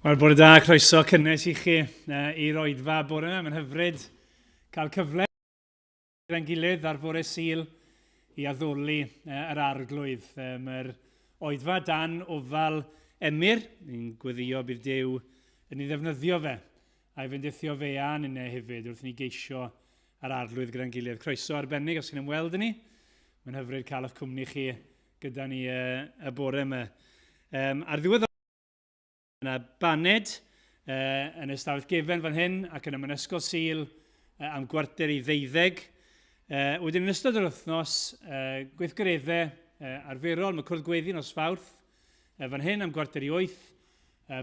Wel, bore da, croeso cynnes i chi i'r oedfa bore yma. Mae'n hyfryd cael cyfle gyda'n gilydd ar fore Sul i addoli yr Arglwydd. Mae'r oedfa dan ofal Emyr. Ni'n gweddio bydd Duw yn ei ddefnyddio fe a'i fendithio fe a ninne hefyd wrth ni geisio yr Arglwydd gyda'n gilydd. Croeso arbennig os chi'n ymweld â ni. Mae'n hyfryd cael eich cwmni chi gyda ni y bore yma. Ar ddiwedd Yna baned yn y stafell gefen fan hyn ac yna mewn ysgol Sul am 11:45. Wedyn yn ystod yr wythnos, gweithgareddau arferol, mae cwrdd gweddi nos Fawrth fan hyn am 7:45,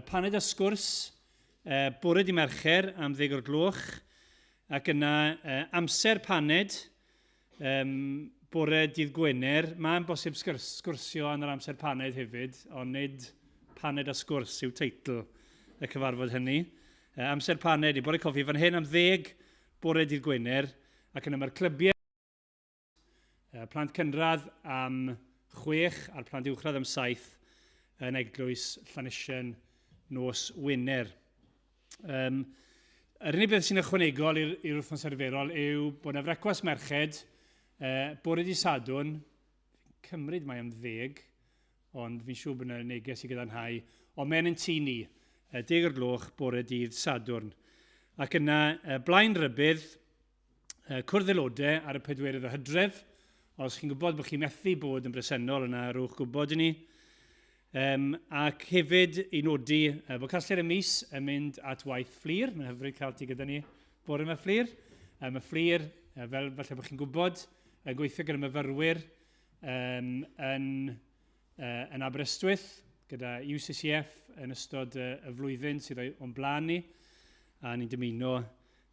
paned a sgwrs bore di Mercher am 10 o'r gloch, ac yna amser paned Um, bore dydd Gwener, mae'n bosib sgwrs, sgwrsio yn yr amser paned hefyd, ond nid paned a sgwrs yw teitl y cyfarfod hynny. Amser paned i bore coffi fan hyn am 10 bore dydd Gwener, ac yna mae'r clybiau plant cynradd am 6 a'r plant uwchradd am 7 yn eglwys Llanisien nos Wener. Yr unig beth sy'n ychwanegol i'r wythnos arferol yw bod yna frecwast merched bore di Sadwrn, fi'n cymryd mae am 10, ond fi'n siŵr bod yna neges i gyda'n ond mewn yn tŷ ni, 10 o'r gloch bore dydd Sadwrn. Ac yna, blaen rybudd, cwrdd aelodau ar y 4 o Hydref. Os chi'n gwybod bod chi'n methu bod yn bresennol yna, rhowch gwybod i ni. Ac hefyd i nodi bod casgliad y mis yn mynd at waith Fflur. Mae'n hyfryd cael ti gyda ni bore yma, Fflur. Mae Fflur, fel falle bod chi'n gwybod, yn gweithio gyda myfyrwyr yn Aberystwyth gyda UCCF yn ystod y flwyddyn sydd o'n blaen ni. A ni'n dymuno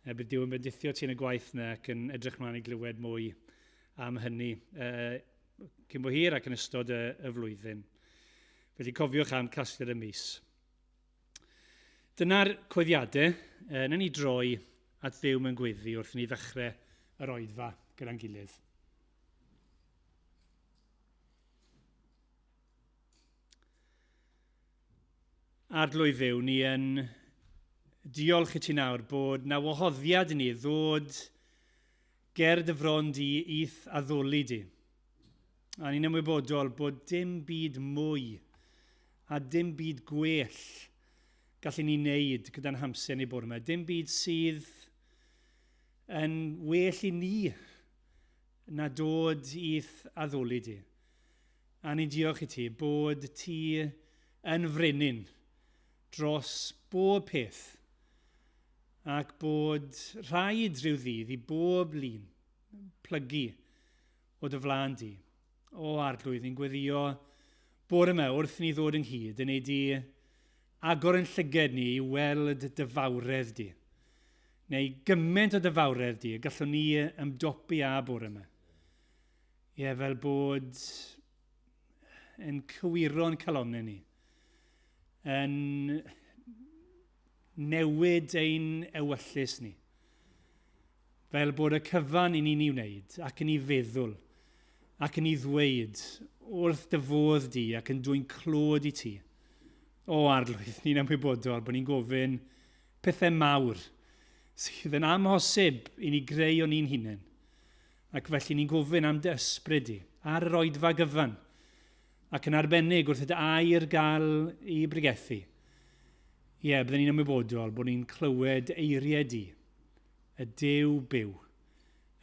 bydd Duw yn bendithio ti yn y gwaith yna ac yn edrych mlaen i glywed mwy am hynny cyn bo hir ac yn ystod y flwyddyn. Felly cofiwch am casgliad y mis. Dyna'r coeddiadau. Nawn ni droi at Dduw mewn gweddi wrth i ni ddechrau yr oedfa gyda'n gilydd. Arglwydd Dduw, ni yn diolch i ti nawr bod na wahoddiad i ni ddod ger dy fron di i'th addoli di. A ni'n ymwybodol bod dim byd mwy a dim byd gwell gallen ni wneud gyda'n hamser ni bore yma. Dim byd sydd yn well i ni na dod i'th addoli di. A ni'n diolch i ti bod ti yn frenin dros bob peth ac bod rhaid rhyw ddydd i bob lun plygu o dy flaen di. O Arglwydd, ni'n gweddio bore yma wrth ni ddod ynghyd yn ei di agor yn llyged ni i weld dy fawredd di. Neu gymaint o dy fawredd di y gallwn ni ymdopi â bore yma. Ie, fel bod yn cywiro'n calonnau ni, yn newid ein ewyllys ni, fel bod y cyfan i ni'n ei wneud ac yn ei feddwl ac yn ei ddweud wrth dy fodd di ac yn dwyn clod i ti. O Arglwydd, ni'n ymwybodol bod ni'n gofyn pethau mawr sydd yn amhosib i ni greu o'n ni'n hunain. Ac felly ni'n gofyn am dy ysbryd di, ar yr oedfa gyfan, ac yn arbennig wrth i dy air gael ei bregethu. Ie, byddwn ni'n ymwybodol bod ni'n clywed eiriau di, y Duw byw,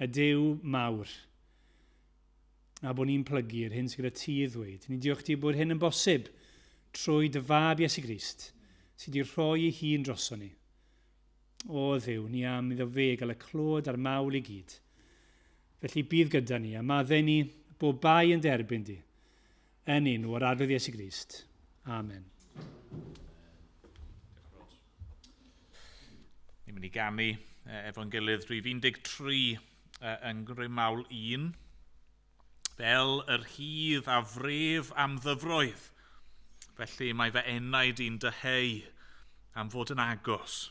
y Duw mawr, a bod ni'n plygu'r hyn sydd gyda ti i ddweud. Ni'n diolch ti bod hyn yn bosib trwy dy fab Iesu Grist, sydd wedi rhoi ei hun droson ni. O Dduw, ni am iddo fe gael y clod a'r mawl i gyd. Felly bydd gyda ni, a maddau ni bob bai yn derbyn di, yn enw yr Arglwydd Iesu Grist. Amen. Ni'n mynd i ganu efo'n gilydd rhif 13 yng Ngrymawl 1. Fel yr hydd a fref am ddyfroedd, felly mae fy enaid i'n dyheu am fod yn agos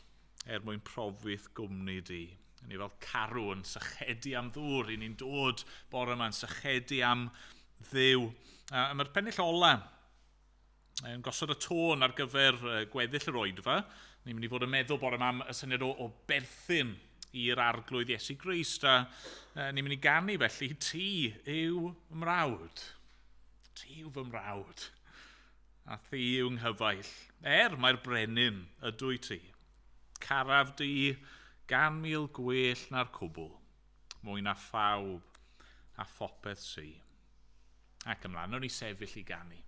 er mwyn profi'th gwmni di. Ni fel carw yn sychedu am ddŵr, i ni'n dod bore yma'n sychedu am Dduw. A mae'r pennill ola Yn gosod y tôn ar gyfer gweddill yr oedfa, ni'n mynd i fod yn meddwl bore yma am y syniad o berthyn i'r Arglwydd Iesu Grist, a ni'n mynd i ganu felly, ti yw mrawd. Ti yw fy mrawd, a thi yw nghyfaill. Mae'r brenin ydw i ti. Caraf di 100,000 gwell na'r cwbl, mwy na phawb a phopeth sy. Ac ymlaen, o'n i sefyll i ganu.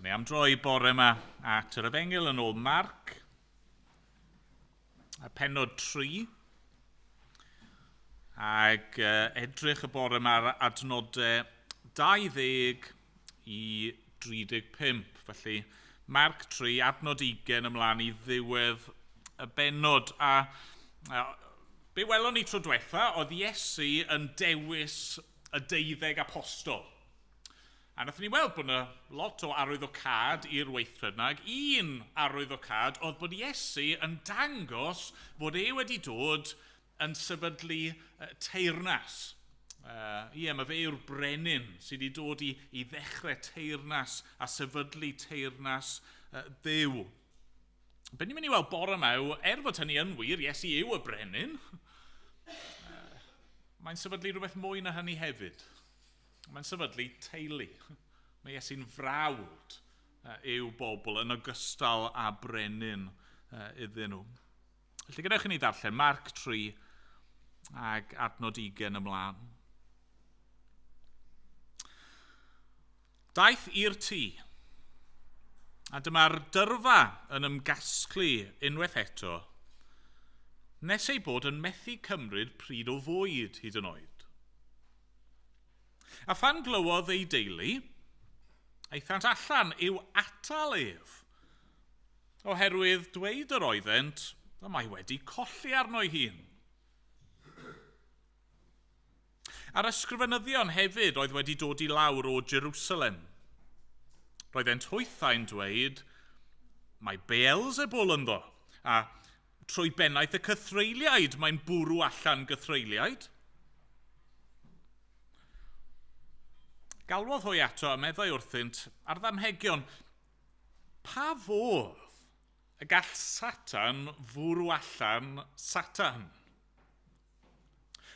Ni am droi bore yma at yr Efengyl yn ôl Marc, a pennod 3, ac edrych y bore yma ar adnodau 20 i 35. Felly Marc 3, adnod 20 ymlaen i ddiwedd y bennod. A be welon ni tro diwetha, oedd Iesu yn dewis y 12 apostol. A wnaethon ni weld bod yna lot o arwyddocâd i'r weithred yna, ac un arwyddocâd oedd bod Iesu yn dangos fod e wedi dod yn sefydlu teyrnas. Ie, mae fe yw'r brenin sydd wedi dod i ddechrau teyrnas a sefydlu teyrnas Dduw. Be ni'n mynd i weld bore yma yw, er fod hynny yn wir, Iesu yw y brenin, Mae'n sefydlu rhywbeth mwy na hynny hefyd. Mae'n sefydlu teulu. Mae Iesu'n frawd i'w bobl yn ogystal â brenin iddyn nhw. Felly gadewch i ni ddarllen Marc 3 ag adnod 20 ymlaen. Daeth i'r tŷ, a dyma'r dyrfa yn ymgasglu unwaith eto, nes ei bod yn methu cymryd pryd o fwyd hyd yn oed. A phan glywodd ei deulu, aethant allan i'w atal ef, oherwydd dweud yr oeddent, y mae wedi colli arno'i hun. A'r ysgrifenyddion hefyd oedd wedi dod i lawr o Jerusalem. Roeddent hwythau'n dweud, mae Beelzebul ynddo, a trwy bennaeth y cythreuliaid mae'n bwrw allan gythreuliaid. Galwodd hwy ato a meddai wrthynt ar ddamhegion, pa fodd y gall Satan fwrw allan Satan?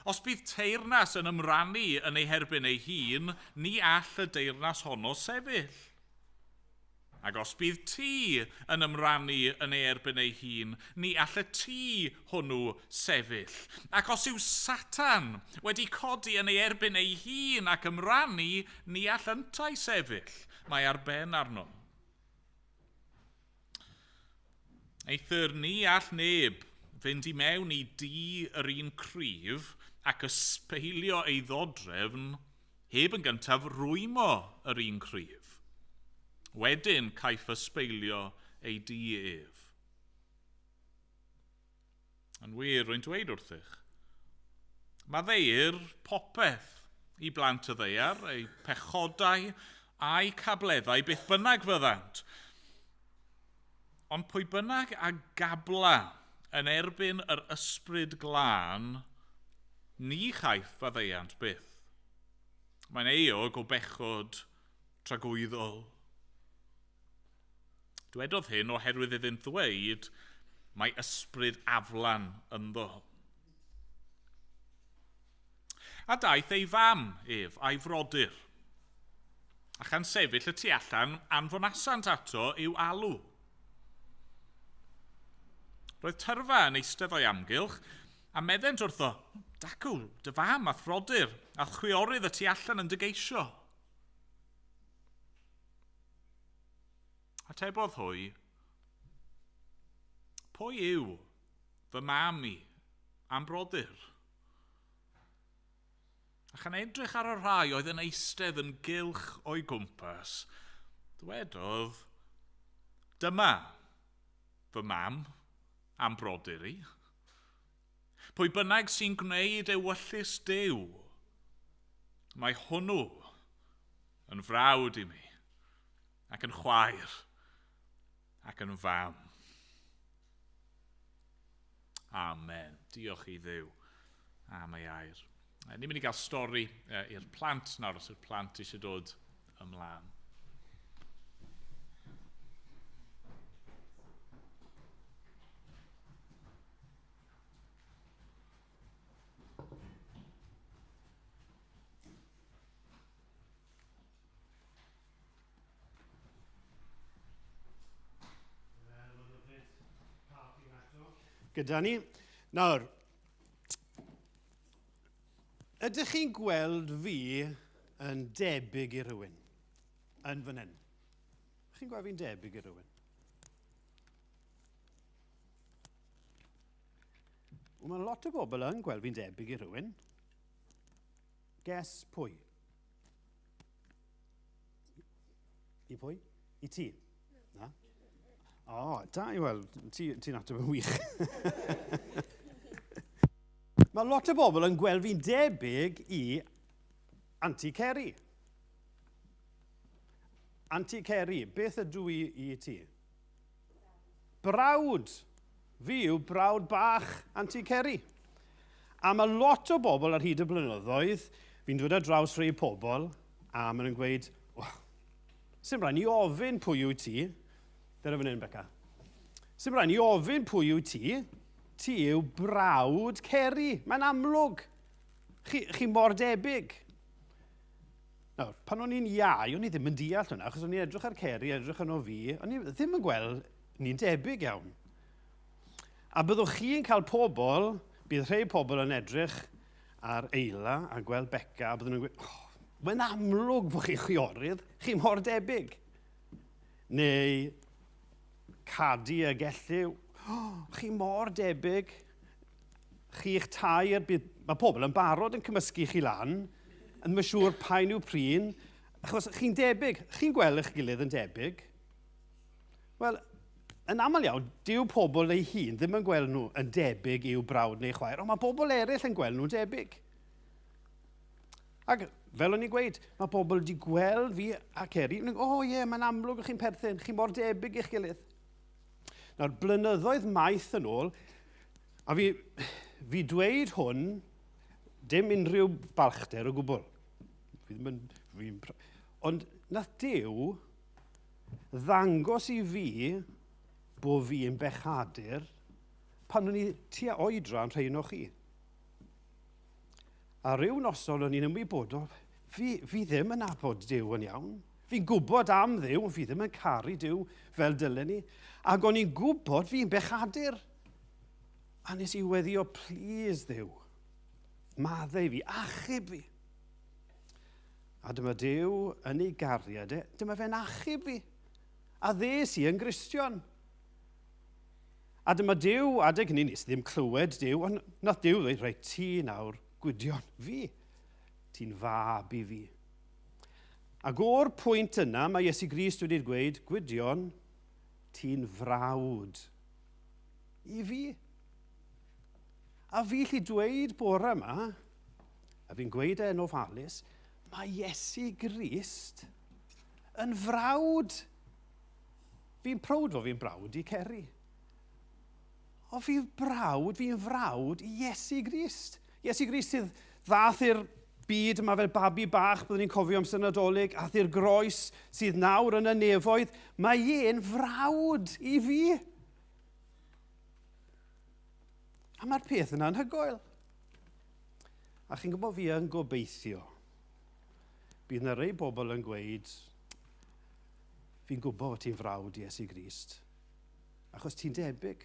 Os bydd teyrnas yn ymrannu yn ei herbyn ei hun, ni all y deyrnas honno sefyll. Ac os bydd tŷ yn ymrannu yn ei erbyn ei hun, ni all y tŷ hwnnw sefyll. Ac os yw Satan wedi codi yn ei erbyn ei hun ac ymrannu, ni all yntau sefyll. Mae ar ben arno. Eithr ni all neb fynd i mewn i dŷ yr un cryf ac ysbeilio ei ddodrefn heb yn gyntaf rwymo yr un cryf. Wedyn caiff ysbeilio ei dŷ ef. Yn wir, rwy'n dweud wrthych, maddeuir popeth i blant y ddaear, eu pechodau a'u cableddau, beth bynnag fyddant. Ond pwy bynnag a gabla yn erbyn yr ysbryd glân, ni chaiff faddeuant byth. Mae'n euog o bechod tragwyddol. Dwedodd hyn oherwydd iddynt ddweud, mae ysbryd aflan ynddo. A daeth ei fam ef a'i frodyr, a chan sefyll y tu allan anfonasant ato i'w alw. Roedd tyrfa yn eistedd o'i amgylch, a meddent wrtho, dacw, dy fam a frodyr, a chwiorydd y tu allan yn dy geisio. Atebodd hwy, pwy yw fy mam i a'm brodyr? A chan edrych ar y rhai oedd yn eistedd yn gylch o'i gwmpas, dwedodd, dyma fy mam a'm brodyr i. Pwy bynnag sy'n gwneud ewyllys Duw, mae hwnnw yn frawd i mi, ac yn chwaer, ac yn fam. Amen. Diolch i Dduw am ei air. Ni'n mynd i gael stori i'r plant nawr, os yw'r plant eisiau dod ymlaen. Gyda ni. Nawr, ydych chi'n gweld fi yn debyg i rhywun yn fan hyn? Chi'n gweld fi'n debyg i rhywun? Wel, mae lot o bobl yn gweld fi'n debyg i rhywun. Guess pwy? I pwy? I ti? Na? O, da, wel, ti'n ti ateb yn wych. Mae lot o bobl yn gweld fi'n debyg i Auntie Kerry. Auntie Kerry, beth ydw i i ti? Brawd. Fi yw brawd bach Auntie Kerry. A mae lot o bobl ar hyd y blynyddoedd, fi'n dod ar draws rhai pobl, a maen nhw'n gweud, oh, sy'n rhaid ni ofyn pwy yw ti. Dyna fan hyn, Beca. Sy'n rhaid ni ofyn pwy yw ti. ti yw brawd Ceri, mae'n amlwg. Chi, chi mor debyg. Nawr, pan o'n i'n iau, o'n i ddim yn deall hwnna, achos o'n i'n edrych ar Ceri, edrych arno fi, o'n i ddim yn gweld ni'n debyg iawn. A byddwch chi'n cael pobl, bydd rhai pobl yn edrych ar Eila a gweld Beca, a byddwn nhw'n gweud, oh, mae'n amlwg bod chi'n chwiorydd, chi mor debyg. Neu Cadi a Gelliw, oh, chi mor debyg. Chi'ch tair, bydd, mae pobl yn barod yn cymysgu chi lan, yn ddim yn siŵr pa'n yw prin, achos chi'n debyg, chi'n gweld eich gilydd yn debyg. Wel, yn aml iawn, dyw pobl eu hun ddim yn gweld nhw yn debyg i'w brawd neu chwaer, ond mae pobl eraill yn gweld nhw'n debyg. Ac fel o'n i'n gweud, mae pobl wedi gweld fi a Ceri, o oh, ie, yeah, mae'n amlwg chi'n perthyn, chi mor debyg i'ch gilydd. Nawr, blynyddoedd maith yn ôl, a fi, fi dweud hwn, dim unrhyw balchder o gwbl. Fi ddim yn... Fi, ond nath Duw ddangos i fi bod fi'n bechadur pan o'n i tua oedran rhai o chi. A rhyw noson o'n i'n ymwybodol, fi, fi ddim yn nabod Duw yn iawn. Fi'n gwybod am Dduw, fi ddim yn caru Duw fel dylen ni. Ac o'n i'n gwybod fi'n bechadur. A nes i weddio, please Dduw, maddau fi, achub fi. A dyma Duw yn ei gariad e, dyma fe'n achub fi. A ddes i yn Gristion. A dyma Duw, adeg hynny nes ddim clywed Duw, ond nath Duw ddweud, reit, ti nawr, Gwydion, fi. Ti'n fab i fi. Ac o'r pwynt yna, mae Iesu Grist wedi dweud, Gwydion, ti'n frawd i fi. A fi lli dweud bore yma, a fi'n gweud e'n ofalus, mae Iesu Grist yn frawd. Fi'n prowd fod fi'n brawd i Ceri. O fi'n brawd, fi'n frawd i Iesu Grist. Iesu Grist sydd ddath i'r byd yma fel babi bach, byddwn ni'n cofio amser Nadolig, ath i'r groes sydd nawr yn y nefoedd. Mae e'n frawd i fi. A mae'r peth yna'n hygoel. A chi'n gwybod fi yn gobeithio. Bydd yna rei bobl yn gweud, fi'n gwybod fod ti'n frawd Iesu Grist, achos ti'n debyg.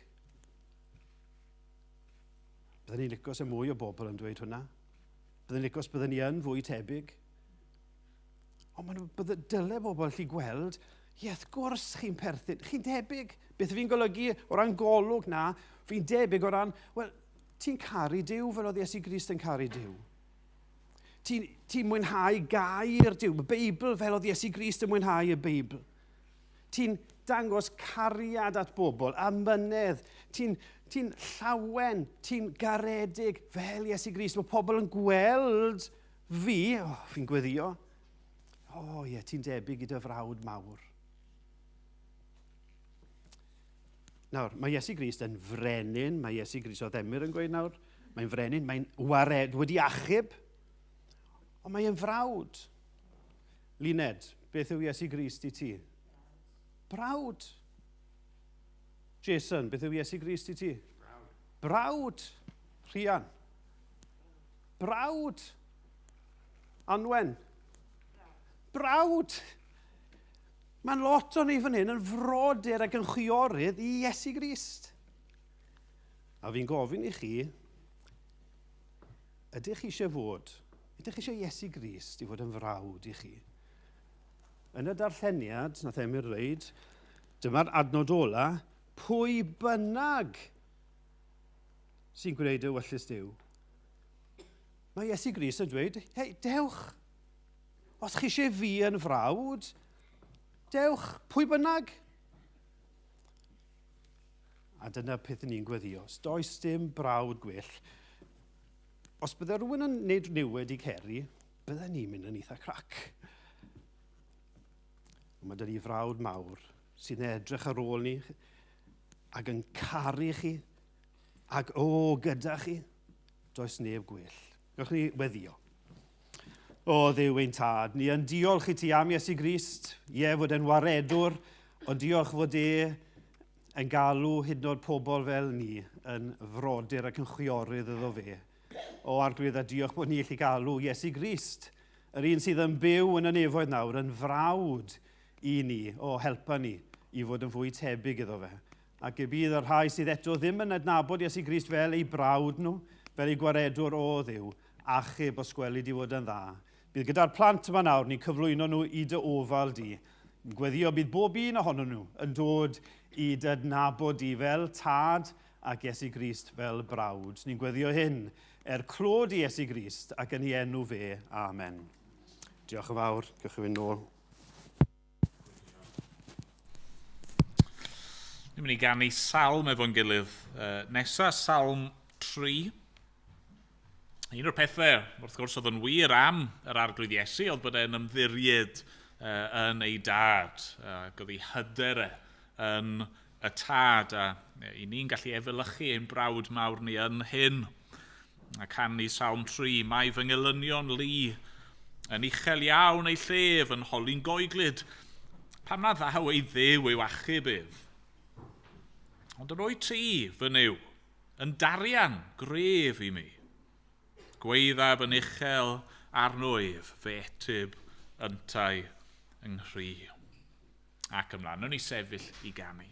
Byddwn ni'n licio se mwy o bobl yn dweud hwnna. Byddwn ni'n licio os byddwn ni yn fwy tebyg. Ond maen nhw, bydde, dyle bobl allu gweld, ie, wrth gwrs chi'n perthyn, chi'n debyg. Beth fi'n golygu o ran golwg na, fi'n debyg o ran, wel, ti'n caru Duw fel oedd Iesu Grist yn caru Duw. Ti'n ti mwynhau gair Duw, y Beibl fel oedd Iesu Grist yn mwynhau y Beibl. Ti'n dangos cariad at bobl, amynedd. Ti'n ti llawen, ti'n garedig fel Iesu Grist. Mae pobl yn gweld fi, oh, fi'n gweddio, o oh, ie, ti'n debyg i dy frawd mawr. Nawr, mae Iesu Grist yn frenin, mae Iesu Grist oedd Emyr yn gweud nawr, mae'n frenin, mae'n wared, wedi achub, ond mae'n frawd. Luned, beth yw Iesu Grist i ti? Brawd. Jason, beth yw Iesu Grist i ti? Brawd. Brawd. Rhian. Brawd. Anwen. Brawd. Mae'n lot o'n ni fan hyn yn frodyr ac yn chwiorydd i Iesu Grist. A fi'n gofyn i chi, ydych chi eisiau fod, ydych chi eisiau Iesu Grist i fod yn frawd i chi? Yn y darlleniad, nath Emyr ddweud, dyma'r adnod ola, pwy bynnag sy'n gwneud ewyllys Duw. Mae Iesu Grist yn dweud, hei, dewch. Os chi eisiau fi yn frawd, dewch, pwy bynnag. A dyna peth ni'n gweddio. Os does dim brawd gwell, os bydde rhywun yn gwneud niwed i Ceri, bydde ni'n mynd yn eitha crac. Mae dyn ni frawd mawr sy'n edrych ar ôl ni ac yn caru chi ac o gyda chi, does neb gwell. Gewch ni weddio. O Dduw ein tad, ni yn diolch i ti am Iesu Grist, ie fod e'n waredwr, ond diolch fod e yn galw hyd yn oed pobl fel ni yn frodyr ac yn chwiorydd iddo fe. O Arglwydd, a diolch bod ni allu galw Iesu Grist, yr un sydd yn byw yn y nefoedd nawr, yn frawd i ni, o helpa ni i fod yn fwy tebyg iddo fe. Ac y bydd y rhai sydd eto ddim yn adnabod Iesu Grist fel eu brawd nhw, fel eu gwaredwr o Dduw, achub os gweli di fod yn dda. Bydd gyda'r plant yma nawr, ni'n cyflwyno nhw i dy ofal di. Ni'n gweddio bydd bob un ohonyn nhw yn dod i dy adnabod di fel tad ac Iesu Grist fel brawd. Ni'n gweddio hyn er clod i Iesu Grist ac yn ei enw fe. Amen. Diolch yn fawr. Gewch chi fynd nôl. Ni'n mynd i ganu salm efo'n gilydd nesa, Salm 3. Un o'r pethau, wrth gwrs, oedd yn wir am yr Arglwydd Iesu, oedd bod e'n ymddiried yn ei dad, ac oedd ei hyder e yn y tad, a i ni'n gallu efelychu ein brawd mawr ni yn hyn. A canu Salm 3, mae fy ngelynion lu yn uchel iawn ei llef yn holi'n goeglyd, pam na ddaw ei Dduw i'w achub ef? Ond yr wyt ti, fy Nuw, yn darian gref i mi. Gweiddaf yn uchel arno ef, fe etyb yntau yng nghri. Ac ymlaen, wnawn ni sefyll i ganu.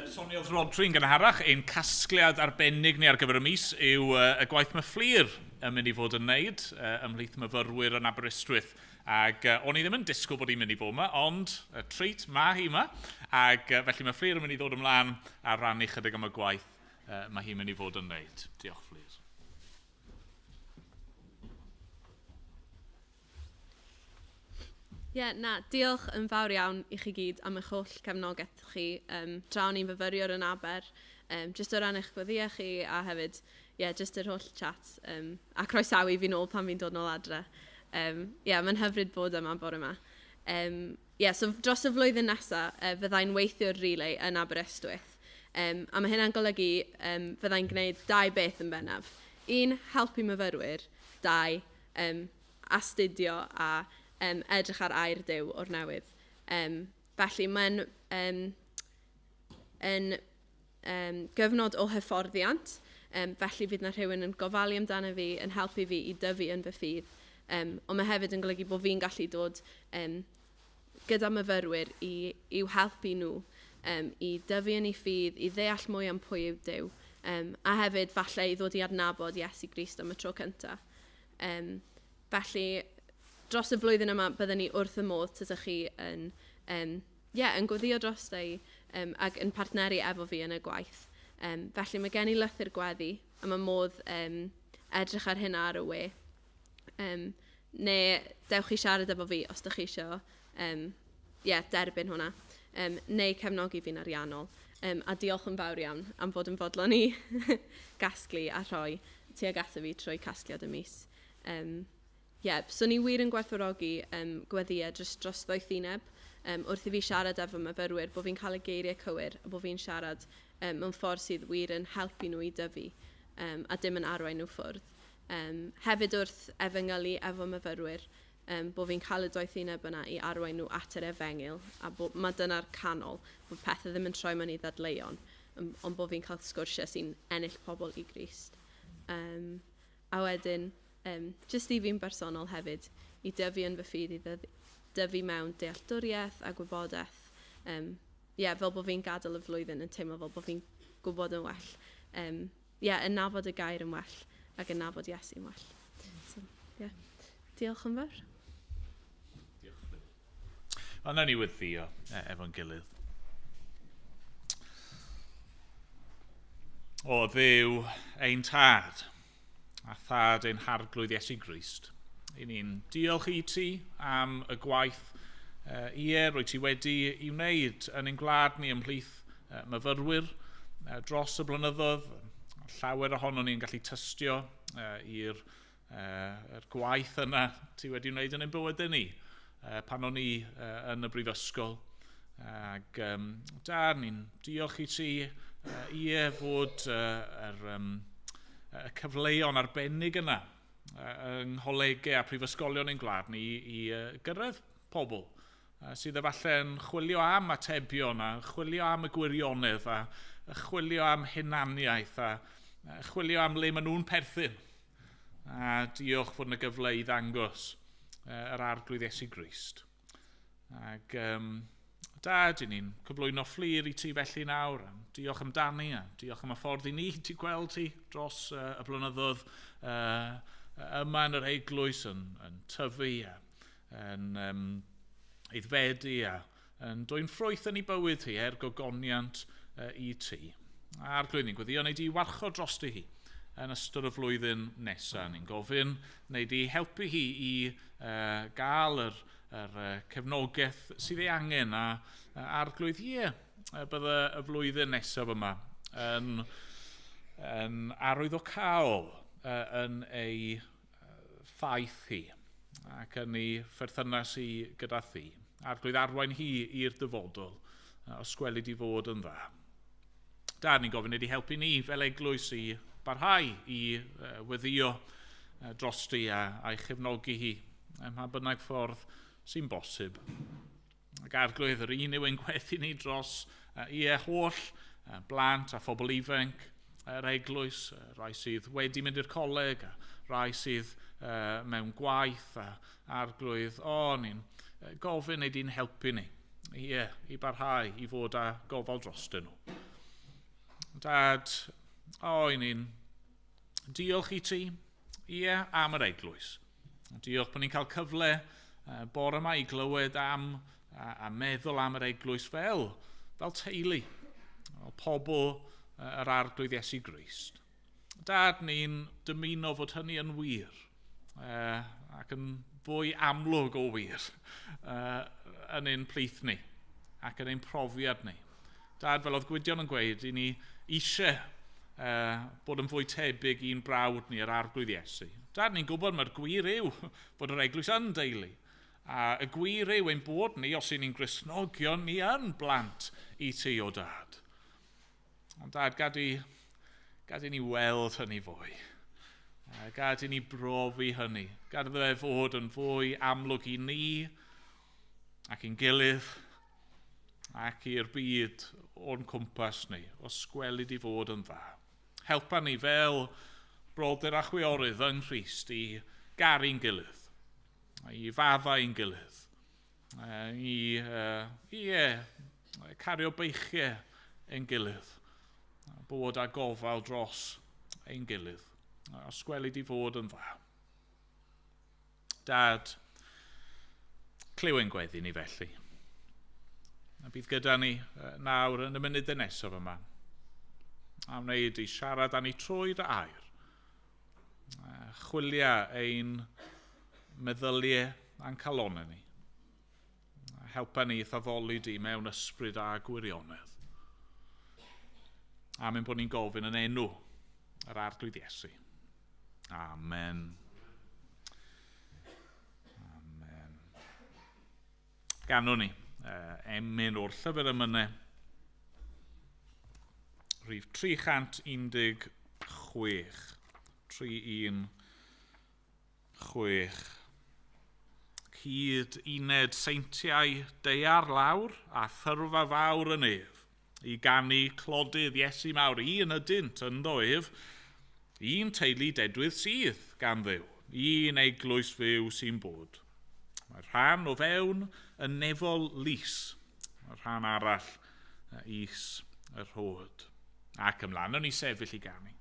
Soniodd Rhodri'n gynharach, ein casgliad arbennig ni ar gyfer y mis yw y gwaith mae Fflur yn mynd i fod yn wneud ymhlith myfyrwyr yn Aberystwyth. Ac o'n i ddim yn disgwyl bod hi'n mynd i fod yma, ond y treat, mae hi yma. Ac felly mae Fflur yn mynd i ddod ymlaen a rannu chydig am y gwaith mae hi'n mynd i fod yn wneud. Diolch, Fflur. Ie, yeah, na, diolch yn fawr iawn i chi gyd am eich holl cefnogaeth chi tra o'n i'n fyfyriwr yn Aber, jyst o ran eich gweddïau chi a hefyd, ie, yeah, jyst yr holl chat a croesawu fi nôl pan fi'n dod nôl adre. Ie, yeah, mae'n hyfryd bod yma bore yma. Yeah, so dros y flwyddyn nesaf, fyddai'n weithio'r relay yn Aberystwyth. A mae hynna'n golygu fyddai'n gwneud dau beth yn bennaf. Un, helpu myfyrwyr. Dau, astudio a edrych ar air Duw o'r newydd. Felly mae'n yn gyfnod o hyfforddiant, felly fydd na rhywun yn gofalu amdano fi, yn helpu fi i dyfu yn fy ffydd. Ond mae hefyd yn golygu bod fi'n gallu dod gyda myfyrwyr i'w helpu nhw i dyfu yn eu ffydd, i ddeall mwy am pwy yw Duw, a hefyd falle i ddod i adnabod Iesu Grist am y tro cyntaf. Felly, dros y flwyddyn yma, byddwn ni wrth y modd tydych chi yn, yeah, yn gweddio drosta i. Ac yn partneri efo fi yn y gwaith. Felly mae gen i lythyr gweddi, a mae modd edrych ar hynna ar y we. Neu dewch i siarad efo fi os ydych chi eisiau derbyn hwnna. Neu cefnogi fi'n ariannol. A diolch yn fawr iawn am fod yn fodlon i gasglu a rhoi tuag ato fi trwy casgliad y mis. So ni wir yn gwerthfawrogi gweddïau dros ddoethineb. Wrth i fi siarad efo myfyrwyr, bod fi'n cael y geiriau cywir a bod fi'n siarad mewn ffordd sydd wir yn helpu nhw i dyfu a dim yn arwain nhw ffwrdd. Hefyd wrth efengylu efo myfyrwyr, bod fi'n cael y doethineb yna i arwain nhw at yr efengyl, a bod, mae dyna'r canol, bod pethau ddim yn troi mewn i ddadleuon, ond bod fi'n cael sgwrsiau sy'n ennill pobl i Grist. A wedyn, jyst i fi'n bersonol hefyd, i dyfu yn fy ffydd, i dyfu mewn dealltwriaeth a gwybodaeth. Fel bod fi'n gadael y flwyddyn yn teimlo fel bod fi'n gwybod yn well. Yn nabod y gair yn well ac yn nabod Iesu'n well. So, diolch yn fawr. Diolch. Ond nawn ni weddïo efo'n gilydd. O Dduw ein tad, a thad ein harglwydd Iesu Grist, i ni'n diolch i ti am y gwaith rwy ti wedi i wneud yn ein gwlad ni ymhlith myfyrwyr dros y blynyddoedd. Llawer ohonon ni'n gallu tystio i'r gwaith yna ti wedi wneud yn ein bywydau ni pan o'n ni yn y brifysgol. Ac da, ni'n diolch i ti fod y cyfleon arbennig yna yng ngholegau a prifysgolion ein gwlad ni i gyrraedd pobl sydd efallai'n chwilio am atebion a chwilio am y gwirionedd a chwilio am hunaniaeth a chwilio am le maen nhw'n perthyn. A diolch fod yna gyfle i ddangos yr arglwydd Iesu Grist. Ac da, dyn ni'n cyflwyno Fflur i ti felly nawr. Diolch amdani a diolch am y ffordd i ni ti gweld ti dros y blynyddoedd yma yn yr eglwys yn tyfu a yn aeddfedu a yn dwyn ffrwyth yn ei bywyd hi er gogoniant i ti. A'r ni'n gweddio wneud i warchod drosti hi yn ystod y flwyddyn nesaf. Ni'n gofyn wneud i helpu hi i gael yr cefnogaeth sydd ei angen a arglwydd bydde y flwyddyn nesaf yma yn arwyddocaol yn ei thaith hi ac yn ei pherthynas hi gyda thi. Arglwydd arwain hi i'r dyfodol os gwelid i fod yn dda. Da, ni'n gofyn iddi helpu ni fel eglwys i barhau i weddïo drosti a'i chefnogi hi ym mha bynnag ffordd sy'n bosib. Ac arglwydd, yr un yw ein gweddi ni dros holl blant a phobl ifanc yr eglwys, rai sydd wedi mynd i'r coleg, a rai sydd mewn gwaith a arglwydd. Ni'n gofyn ei di'n helpu ni i barhau i fod â gofal drostyn nhw. Dad, i ni'n diolch i ti, am yr eglwys. Diolch bod ni'n cael cyfle bore yma i glywed am a meddwl am yr eglwys fel teulu, fel pobl yr arglwydd Iesu Grist. Dad, ni'n dymuno fod hynny yn wir, ac yn fwy amlwg o wir yn ein plith ni ac yn ein profiad ni. Dad, fel oedd Gwydion yn gweud, i ni eisiau bod yn fwy tebyg i'n brawd ni yr arglwydd Iesu. Dad, ni'n gwybod mae'r gwir yw bod yr eglwys yn deulu. A y gwir yw ein bod ni, os y'n ni'n Gristnogion, ni yn blant i ti o dad. Ond dad, gad i ni weld hynny fwy. Gad i ni brofi hynny. Gad iddo fe fod yn fwy amlwg i ni ac i'n gilydd ac i'r byd o'n cwmpas ni, os gwelid i fod yn dda. Helpa ni fel brodyr a chwiorydd yng Nghrist i garu'n gilydd, i faddau'n gilydd, i cario beichiau ein gilydd, bod â gofal dros ein gilydd, os gwelid i fod yn dda. Dad, clyw ein gweddi ni felly. A bydd gyda ni nawr yn y munudau nesaf yma. A wneud i siarad â ni trwy dy air. Chwilia ein meddyliau a'n calonau ni. Helpa ni i'th addoli di mewn ysbryd a gwirionedd. A mynd bod ni'n gofyn yn enw yr Arglwydd Iesu. Amen. Amen. Ganwn ni emyn o'r llyfr emynau. Rhif 316. 316. Cyd uned seintiau daear lawr a thyrfa fawr yn ef, i ganu clodydd Iesu mawr, un ydynt ynddo ef, un teulu dedwydd sydd gan Dduw, un eglwys fyw sy'n bod. Mae rhan o fewn y nefol lys, mae rhan arall is y rhod. Ac ymlaen, o'n i sefyll i ganu.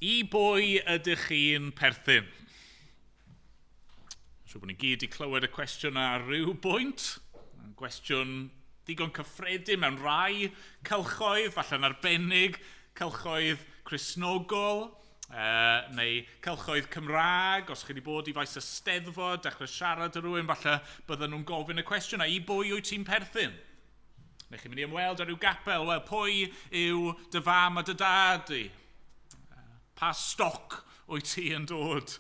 I bwy ydych chi'n perthyn? Siŵr bod ni gyd i clywed y cwestiwn ar ryw bwynt. Gwestiwn digon cyffredin mewn rai cylchoedd, falle'n arbennig, cylchoedd Cristnogol, neu cylchoedd Cymraeg. Os chi wedi bod i faes y Steddfod, dechrau siarad â rhywun, falle bydden nhw'n gofyn y cwestiwn, a i bwy wyt ti'n perthyn? Neu chi'n mynd i ymweld â rhyw gapel, wel, pwy yw dy fam a dy dad di? Pa stoc wyt ti yn dod?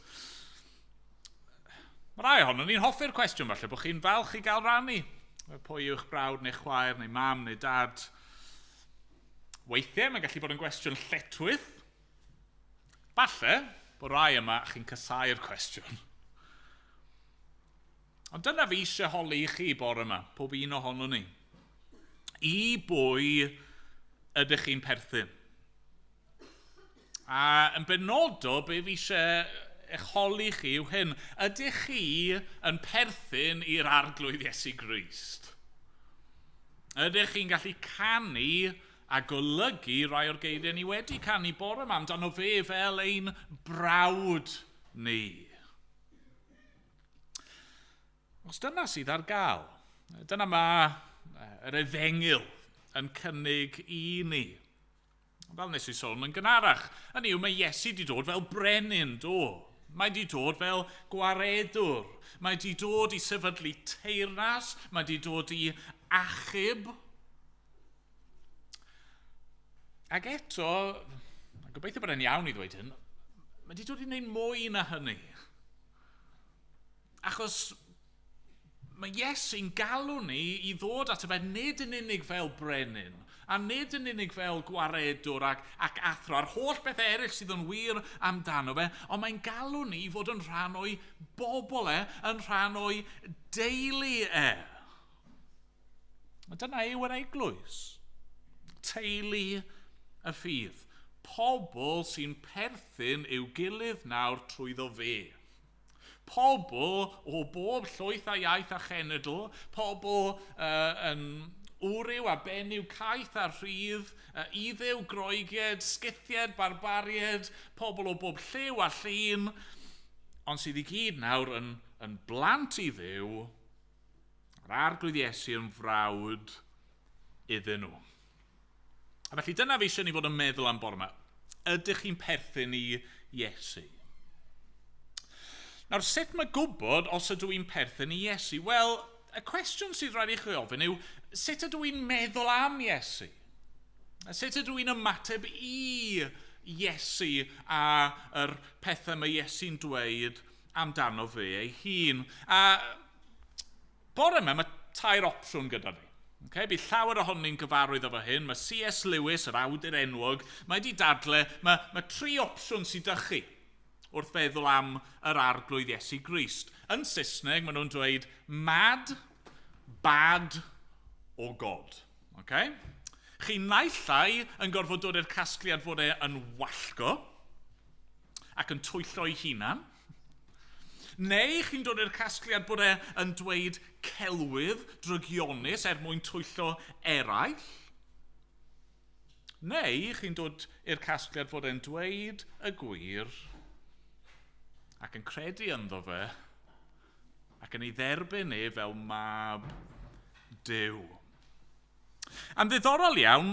Mae rai ohonon ni'n hoffi'r cwestiwn falle, bod chi'n falch i gael rannu. Pwy yw'ch brawd neu chwaer neu mam neu dad? Weithiau mae'n gallu bod yn gwestiwn lletchwith. Falle bod rai yma chi'n casáu'r cwestiwn. Ond dyna fi eisiau holi i chi bore yma, pob un ohonon ni. I bwy ydych chi'n perthyn? A yn benodol, be fi eisiau eich holi chi yw hyn. Ydych chi yn perthyn i'r Arglwydd Iesu Grist? Ydych chi'n gallu canu a golygu rai o'r geiriau ni wedi canu bore yma amdano fe fel ein brawd ni? Os dyna sydd ar gael, dyna mae yr efengyl yn cynnig i ni. Fel nes i sôn yn gynharach, hynny yw mae Iesu wedi dod fel brenin, do. Mae wedi dod fel gwaredwr. Mae wedi dod i sefydlu teyrnas. Mae wedi dod i achub. Ac eto, gobeithio bod e'n iawn i ddweud hyn, mae wedi dod i wneud mwy na hynny. Achos mae Iesu'n galw ni i ddod ato fe nid yn unig fel brenin, a nid yn unig fel gwaredwr ac athro, a'r holl bethau eraill sydd yn wir amdano fe, ond mae'n galw ni i fod yn rhan o'i bobl e, yn rhan o'i deulu e. A dyna yw yr eglwys. Teulu y ffydd. Pobl sy'n perthyn i'w gilydd nawr trwyddo fe. Pobl o bob llwyth a iaith a chenedl, pobl yn wryw a benyw, caeth a rhydd, Iddew, Groegiaid, Scythiaid, Barbariaid, pobl o bob lliw a llun, ond sydd i gyd nawr yn blant i Dduw, a'r Arglwydd Iesu yn frawd iddyn nhw. A felly dyna fi eisiau ni fod yn meddwl am bore yma. Ydych chi'n perthyn i Iesu? Nawr, sut mae gwybod os ydw i'n perthyn i Iesu? Wel, y cwestiwn sydd rhaid i chi ofyn yw, sut ydw i'n meddwl am Iesu? Sut ydw i'n ymateb i Iesu a yr pethau mae Iesu'n dweud amdano fe ei hun? A bore yma, mae tair opsiwn gyda ni. Okay? Bydd llawer ohonon ni'n gyfarwydd efo hyn. Mae C.S. Lewis, yr awdur enwog, mae wedi dadle, mae tri opsiwn sydd 'da chi wrth feddwl am yr Arglwydd Iesu Grist. Yn Saesneg, maen nhw'n dweud mad, bad or God. Okay? Chi naill ai yn gorfod dod i'r casgliad fod e yn wallgo ac yn twyllo ei hunan, neu chi'n dod i'r casgliad bod e yn dweud celwydd drygionus er mwyn twyllo eraill, neu chi'n dod i'r casgliad fod e'n dweud y gwir ac yn credu ynddo fe ac yn ei dderbyn e fel mab Duw. A'n ddiddorol iawn,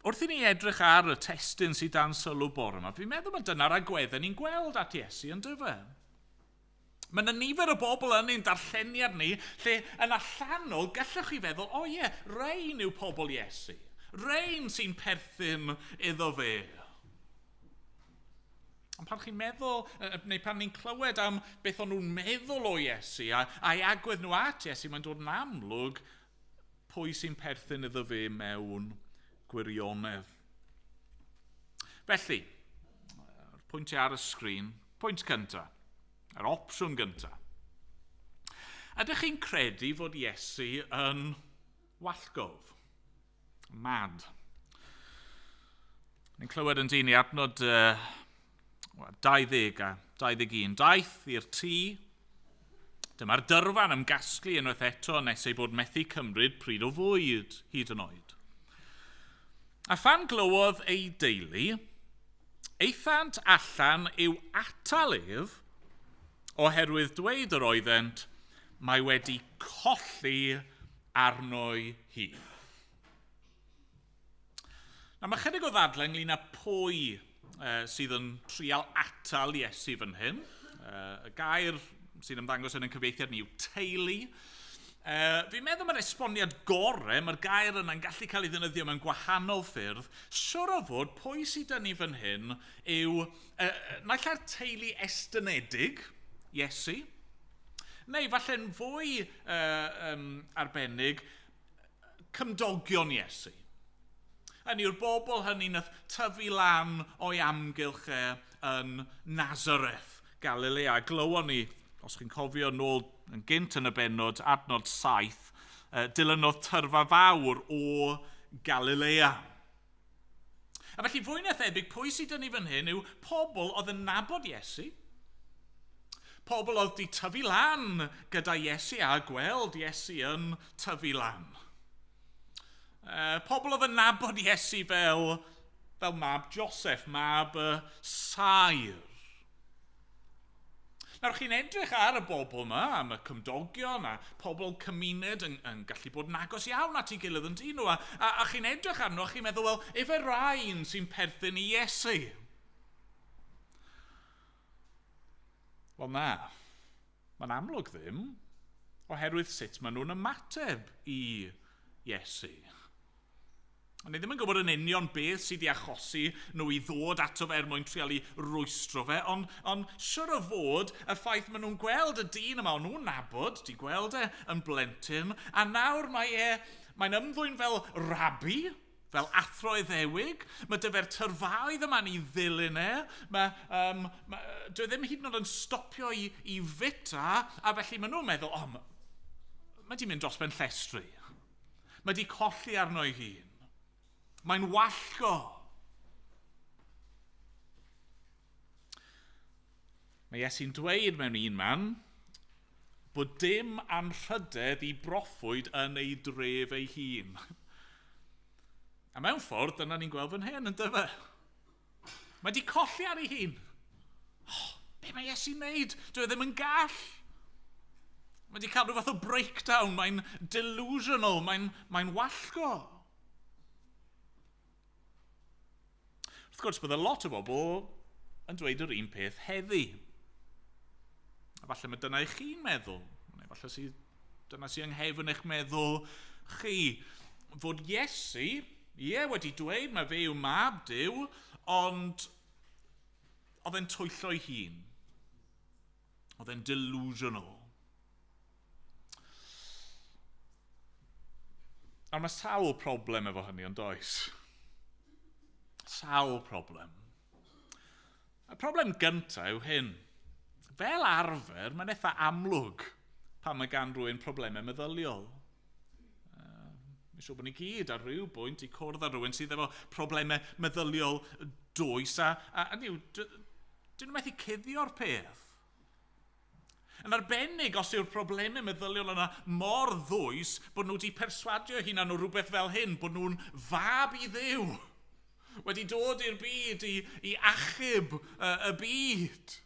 wrth i ni edrych ar y testun sydd dan sylw bore yma, fi'n meddwl mae dyna'r agweddau ni'n gweld at Iesu yn dyfe. Mae yna nifer o bobl yn ein darlleniad ni lle yn allanol gallwch chi feddwl, o ie, rein yw pobl Iesu. Rein sy'n perthyn iddo fe. Ond pan chi'n meddwl, neu pan ni'n clywed am beth o'n nhw'n meddwl o Iesu a'i agwedd nhw at Iesu, mae'n dod yn amlwg pwy sy'n perthyn iddo fe mewn gwirionedd. Felly, yr pwyntiau ar y sgrin, pwynt cyntaf, yr opsiwn gyntaf. Ydych chi'n credu fod Iesu yn wallgof? Mad. Ni'n clywed yn dyn i adnod 20 a 21. Daeth i'r tŷ. Dyma'r dyrfa'n ymgasglu unwaith eto nes ei bod methu cymryd pryd o fwyd hyd yn oed. A phan glywodd ei deulu, aethant allan i'w atal ef, oherwydd dweud yr oeddent, mae wedi colli arno'i hun. Nawr, mae chydig o ddadlau ynglyn â pwy sydd yn trial atal Iesu fan hyn. Y gair sy'n ymddangos yn ein cyfieithiad ni yw teulu. Fi'n meddwl mae'r esboniad gorau, mae'r gair yna'n gallu cael ei ddefnyddio mewn gwahanol ffyrdd. Siwr o fod, pwy sydd dyn ni fan hyn yw naill ai'r teulu estynedig, Iesu, neu falle'n fwy arbennig, cymdogion Iesu. Hynny yw'r bobl hynny nath tyfu lan o'i amgylch e yn Nazareth, Galilea. Glywon ni, os chi'n cofio nôl yn gynt yn y bennod, adnod 7, dilynodd tyrfa fawr o Galilea. A felly fwy na thebyg, pwy sydd dyn ni fan hyn yw pobl oedd yn nabod Iesu, pobl oedd di tyfu lan gyda Iesu a gweld Iesu yn tyfu lan. Pobl oedd yn nabod Iesu fel mab Joseph, mab y saer. Nawr, chi'n edrych ar y bobl yma, am y cymdogion a pobl cymuned yn gallu bod yn agos iawn at ei gilydd yn dyn nhw, a chi'n edrych arno a chi'n meddwl, wel, efe rhain sy'n perthyn i Iesu? Wel na, mae'n amlwg ddim, oherwydd sut maen nhw'n ymateb i Iesu. Ond ni ddim yn gwybod yn union beth sydd wedi achosi nhw i ddod ato fe er mwyn trial i rwystro fe, ond, ond siwr o fod y ffaith maen nhw'n gweld y dyn yma, o'n nhw'n nabod, di gweld e yn blentyn, a nawr mae e, mae'n ymddwyn fel rabi, fel athro iddewig, mae dyfer tyrfaoedd yma'n ei ddilyn e, mae, um, mae, dwi e ddim hyd yn oed yn stopio i, i fita, a felly maen nhw'n meddwl, oh, mae di mynd dros ben llestri. Mae di colli arno ei hun. Mae'n wallgo. Mae Iesu'n dweud mewn un man bod dim anrhydedd i broffwyd yn ei dref ei hun. A mewn ffordd, dyna ni'n gweld fan hyn, yn dyfa. Mae di colli ar ei hun. Oh, be mae Iesu'n neud? Dwi e ddim yn gall. Mae di cael rhyw fath o breakdown, mae'n delusional, mae'n mae wallgo. Wrth gwrs, bydde lot o bobl yn dweud yr un peth heddi. A falle mae dyna i chi'n meddwl. Neu falle sy, dyna sy'n yng eich meddwl chi. Fod Iesu, ie, wedi dweud mae fe yw mab Duw, ond oedd e'n twyllo ei hun. Oedd e'n delusional. A mae sawl problem efo hynny, ond oes? Sawl problem. Y problem gyntaf yw hyn. Fel arfer, mae'n eitha amlwg pan mae gan rhywun problemau meddyliol. Mae'n siŵr bod ni gyd ar ryw bwynt i cwrdd â rhywun sydd efo problemau meddyliol dwys a, a, a niw, dyn nhw'n methu cuddio'r peth. Yn arbennig os yw'r problemau meddyliol yna mor ddwys bod nhw wedi perswadio hunan o rhywbeth fel hyn, bod nhw'n fab i ddiw wedi dod i'r byd i, i achub y, y byd.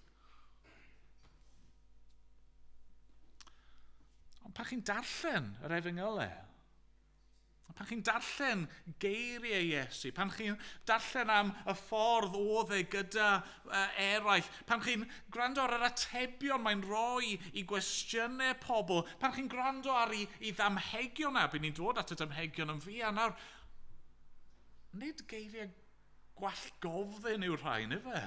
Ond pan chi'n darllen yr efengylau, pan chi'n darllen geiriau Iesu, pan chi'n darllen am y ffordd oedd e gyda eraill, pan chi'n gwrando ar yr atebion mae'n rhoi i gwestiynau pobl, pan chi'n gwrando ar ei, ei ddamhegion a bydd ni'n dod at y damhegion yn fuan nawr, nid geiriau gwallgofddyn yw'r rhain, efe?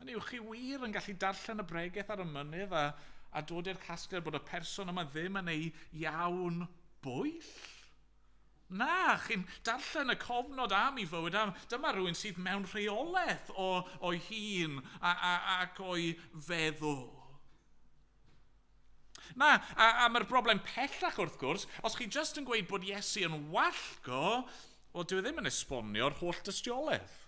Hynny yw, chi wir yn gallu darllen y bregaeth ar y mynydd a, a dod i'r casgliad bod y person yma ddim yn ei iawn bwyll? Na, chi'n darllen y cofnod am ei fywyd am dyma rhywun sydd mewn rheolaeth o, o'i hun a, a, ac o'i feddwl. Na, a, a mae'r broblem pellach wrth gwrs, os chi jyst yn gweud bod Iesu yn wallgo, wel dyw e ddim yn esbonio'r holl dystiolaeth.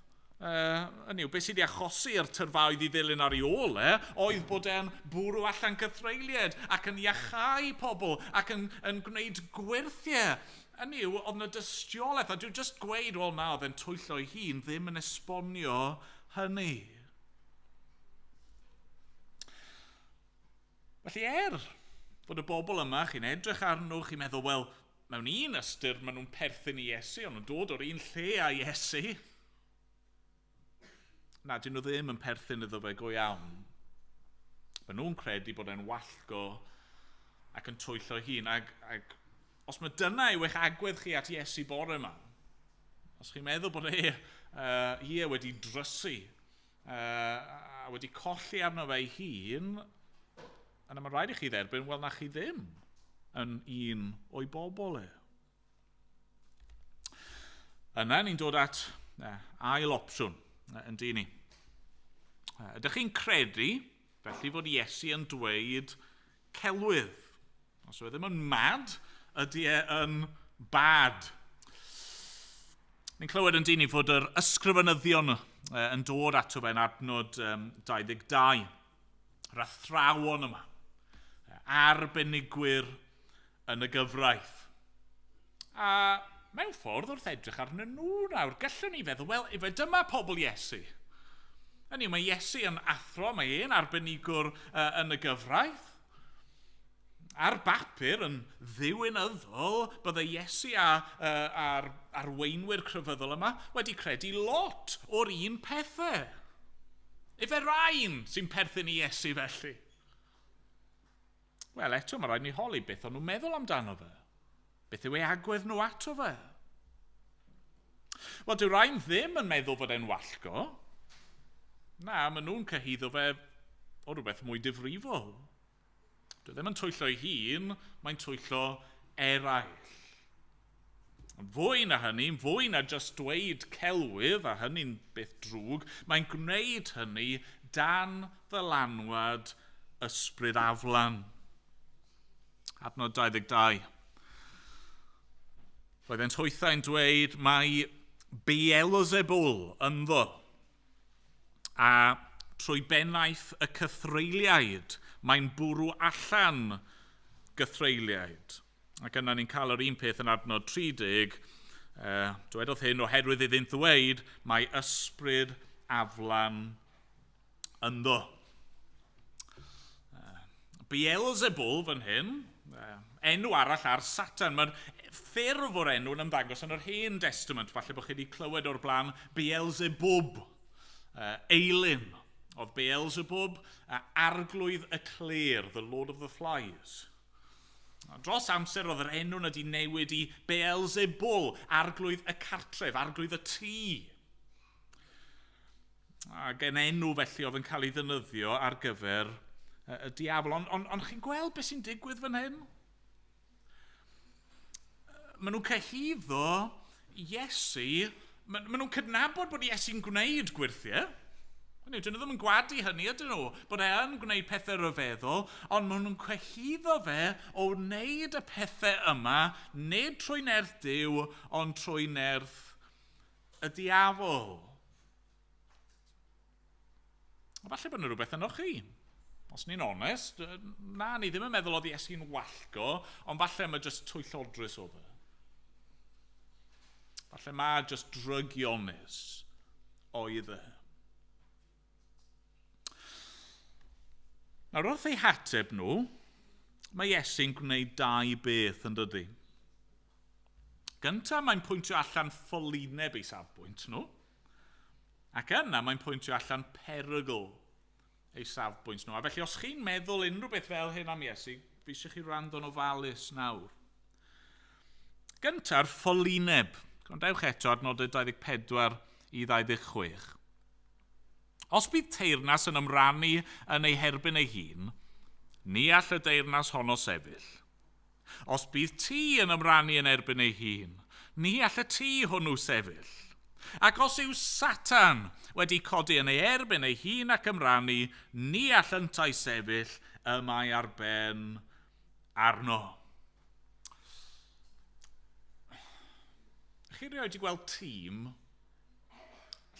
Uh, hynny yw, beth sydd wedi achosi'r tyrfaoedd i ddilyn ar ei ôl e, oedd bod e'n bwrw allan cythreuliad ac yn iachau pobl ac yn, yn gwneud gwyrthiau. Hynny yw, oedd yna dystiolaeth, a dwi'n just gweud, wel na, oedd e'n twyllo ei hun, ddim yn esbonio hynny. Felly er fod y bobl yma, chi'n edrych arnyn nhw, chi'n meddwl, wel, mewn un ystyr maen nhw'n perthyn i Iesu, ond nhw'n dod o'r un lle â Iesu. Na, dyn nhw ddim yn perthyn iddo fe go iawn. Maen nhw'n credu bod e'n wallgo ac yn twyllo hun. Ac, ac os mae dyna yw eich agwedd chi at Iesu bore yma, os chi'n meddwl bod e, uh, ie wedi drysu uh, a wedi colli arno fe ei hun, Yna mae'n rhaid i chi dderbyn, wel na chi ddim yn un o'i bobl e. Yna ni'n dod at eh, ail opsiwn yn dyn ni. Ydych chi'n credu, felly, fod Iesu yn dweud celwydd? Os yw e ddim yn mad, ydy e yn bad? Ni'n clywed yn dyn ni fod yr ysgrifenyddion yn dod ato fe yn adnod 22 yr athrawon yma, arbenigwyr yn y gyfraith. A mewn ffordd wrth edrych arnyn nhw nawr, gallwn ni feddwl, wel, efe dyma pobl Iesu. Hynny mae Iesu yn athro, mae e'n arbenigwr uh, yn y gyfraith. Ar bapur yn ddiwynyddol, bydde Iesu a, uh, a'r arweinwyr crefyddol yma wedi credu lot o'r un pethau. Efe rhain sy'n perthyn i Iesu felly? Wel, eto mae rhaid ni holi beth o'n nhw'n meddwl amdano fe. Beth yw ei agwedd nhw ato fe? Wel, dyw rhain ddim yn meddwl fod e'n wallgo. Na, maen nhw'n cyhuddo fe o rhywbeth mwy difrifol. Dwi ddim yn twyllo ei hun, mae'n twyllo eraill. Ond fwy na hynny, fwy na just dweud celwydd, a hynny'n beth drwg, mae'n gwneud hynny dan ddylanwad ysbryd aflan. Adnod 22. Roeddent hwythau'n dweud mae Beelzebul ynddo, a trwy bennaeth y cythreuliaid, mae'n bwrw allan gythreuliaid. Ac yna ni'n cael yr un peth yn adnod 30, dywedodd hyn oherwydd iddynt ddweud, mae ysbryd aflan ynddo. Beelzebul fan hyn, enw arall ar Satan. Mae'r ffurf o'r enw yn ymddangos yn yr Hen Testament. Falle bod chi wedi clywed o'r blaen Beelzebub, eilun. Oedd Beelzebub, arglwydd y clêr, the Lord of the Flies. Dros amser oedd yr enw wedi newid i Beelzebul, arglwydd y cartref, arglwydd y tŷ. Ac yn enw felly oedd yn cael ei ddefnyddio ar gyfer y diafol. Ond on, on chi'n gweld beth sy'n digwydd fan hyn? Maen nhw'n cyhuddo Iesu, maen nhw'n cydnabod bod Iesu'n gwneud gwyrthiau. Hynny, dyn nhw ddim yn gwadu hynny, ydyn nhw, bod e yn gwneud pethau rhyfeddol, ond maen nhw'n cyhuddo fe o wneud y pethau yma, nid trwy nerth Duw, ond trwy nerth y diafol. A falle bod yna rhywbeth yno chi. Os ni'n onest, na, ni ddim yn meddwl oedd Iesu'n wallgo, ond falle mae jyst twyllodrus oedd e. Falle mae jyst drygionus oedd e. Nawr, wrth eu hateb nhw, mae Iesu'n gwneud dau beth yn dydy. Gyntaf, mae'n pwyntio allan ffolineb ei safbwynt nhw. Ac yna, mae'n pwyntio allan perygl ei safbwynt nhw. A felly, os chi'n meddwl unrhyw beth fel hyn am Iesu, fi eisiau chi wrando'n ofalus nawr. Gynta'r ffolineb. Gwrandewch eto adnodau 24 i 26. Os bydd teyrnas yn ymrannu yn ei herbyn ei hun, ni all y deyrnas honno sefyll. Os bydd tŷ yn ymrannu yn erbyn ei hun, ni all y tŷ hwnnw sefyll. Ac os yw Satan wedi codi yn ei erbyn ei hun ac ymrannu, ni all yntau sefyll, y mae ar ben arno. Chi rioed wedi gweld tîm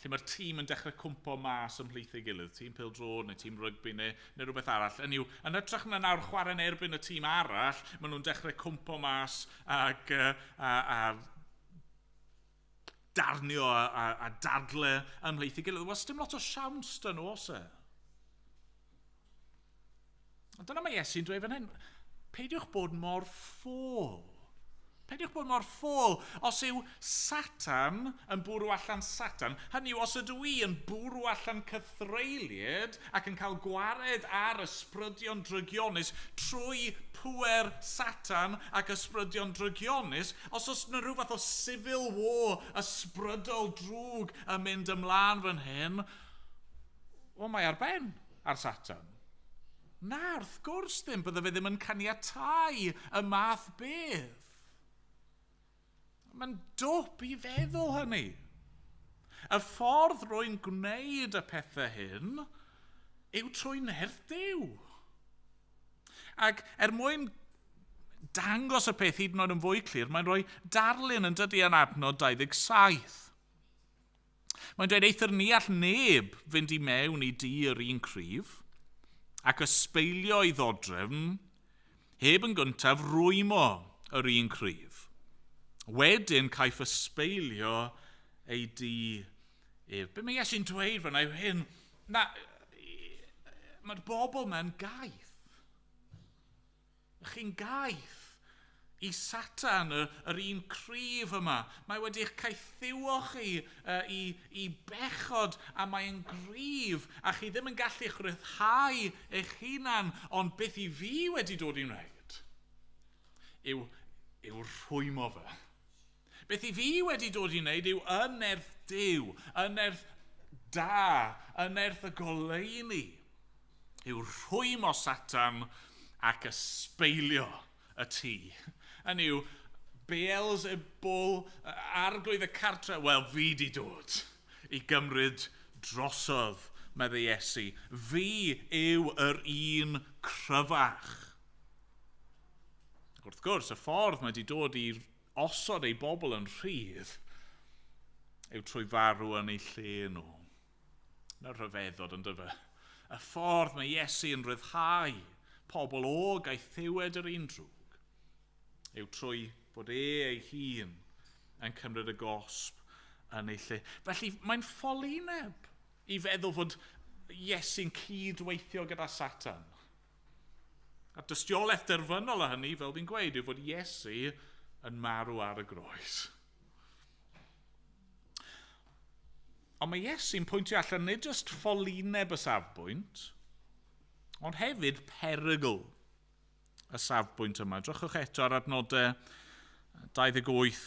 lle mae'r tîm yn dechrau cwmpo mas ymhlith ei gilydd, tîm pêl-droed neu tîm rygbi neu rhywbeth arall. Hynny yw, yn hytrach na nawr chwarae'n erbyn y tîm arall, maen nhw'n dechrau cwmpo mas ac, a darnio a dadle ymhlith ei gilydd. Wel, dim lot o siawns dyn nhw, oes e? Ond dyna mae Iesu'n dweud fan hyn, peidiwch bod mor ffôl. Peidiwch bod mor ffôl. Os yw Satan yn bwrw allan Satan, hynny yw, os ydw i yn bwrw allan cythreuliad ac yn cael gwared ar ysbrydion drygionus trwy pŵer Satan ac ysbrydion drygionus, os oes yna rhyw fath o civil war ysbrydol drwg yn mynd ymlaen fan hyn, wel, mae ar ben ar Satan. Na, wrth gwrs ddim, bydde fe ddim yn caniatáu y math beth. Mae'n dwp i feddwl hynny. Y ffordd rwy'n gwneud y pethau hyn yw trwy nerth Duw. Ac er mwyn dangos y peth hyd yn oed yn fwy clir, mae'n rhoi darlun yn dydy yn adnod 27. Mae'n dweud eithr ni all neb fynd i mewn i dŷ yr un cryf ac ysbeilio ei ddodrefn heb yn gyntaf rwymo yr un cryf. Wedyn caiff ysbeilio ei dŷ ef. Be mae Iesu'n dweud fan'na yw hyn? Na, mae'r bobl mewn gaeth. Chi'n gaeth i Satan, yr un cryf yma. Mae wedi'ch caethiwo chi i bechod a mae'n gryf a chi ddim yn gallu rhyddhau eich hunan, ond beth i fi wedi dod i wneud yw yw rhwymo fe. Beth i fi wedi dod i wneud yw yn nerth Duw, yn nerth da, yn nerth y goleuni, yw rhwymo Satan ac ysbeilio y tŷ. Hynny yw, Beelzebul, arglwydd y cartre, wel, fi di dod i gymryd drosodd, meddai Iesu. Fi yw yr un cryfach. Wrth gwrs, y ffordd mae wedi dod i osod ei bobl yn rhydd yw trwy farw yn eu lle nhw. Na'r rhyfeddod yn dyfe. Y ffordd mae Iesu yn rhyddhau pobl o gaethiwed yr un drwg yw trwy fod e ei hun yn cymryd y gosb yn ei lle. Felly mae'n ffolineb i feddwl fod Iesu'n cydweithio gyda Satan. A dystiolaeth derfynol o hynny, fel fi'n gweud, yw fod Iesu yn marw ar y groes. Ond mae Iesu'n pwyntio allan nid jyst ffolineb y safbwynt, ond hefyd perygl y safbwynt yma. Drychwch eto ar adnodau 28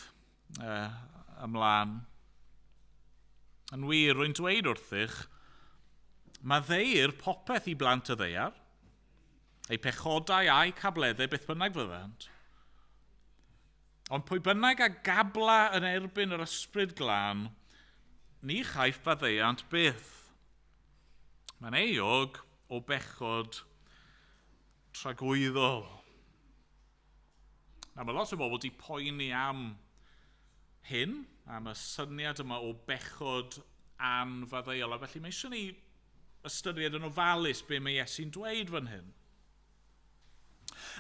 ymlaen. Yn wir, rwy'n dweud wrthych, maddeuir popeth i blant y ddaear, eu pechodau a'u cableddau beth bynnag fyddant. Ond pwy bynnag a gabla yn erbyn yr ysbryd glân, ni chaiff faddeuant byth. Mae'n euog o bechod tragwyddol. Nawr, mae lot o bobl wedi poeni am hyn, am y syniad yma o bechod anfaddeuol, a felly mae eisiau ni ystyried yn ofalus be mae Iesu'n dweud fan hyn.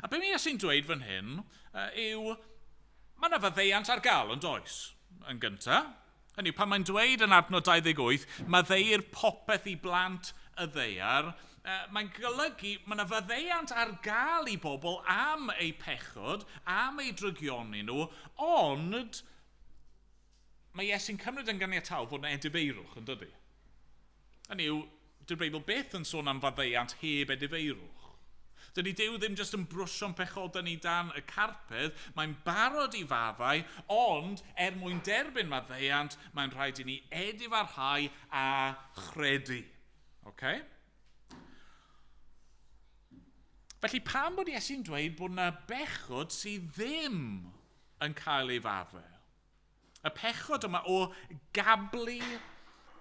A be mae Iesu'n dweud fan hyn yw, mae yna faddeuant ar gael yn does, yn gyntaf. Hynny yw, pan mae'n dweud yn adnod 28, maddeuir popeth i blant y ddaear, mae'n golygu mae yna faddeuant ar gael i bobl am eu pechod, am eu drygioni nhw, ond mae Iesu'n cymryd yn ganiataol fod yna edifeirwch, yn dydy? Hynny yw, dyw'r Beibl byth yn sôn am faddeuant heb edifeirwch. Dydy Duw ddim jyst yn brwsio'n pechodau ni dan y carped, mae'n barod i faddau, ond er mwyn derbyn maddeuant, mae'n rhaid i ni edifarhau a chredu. Okay? Felly pam bod Iesu'n dweud bod yna bechod sydd ddim yn cael ei faddau? Y pechod yma o gablu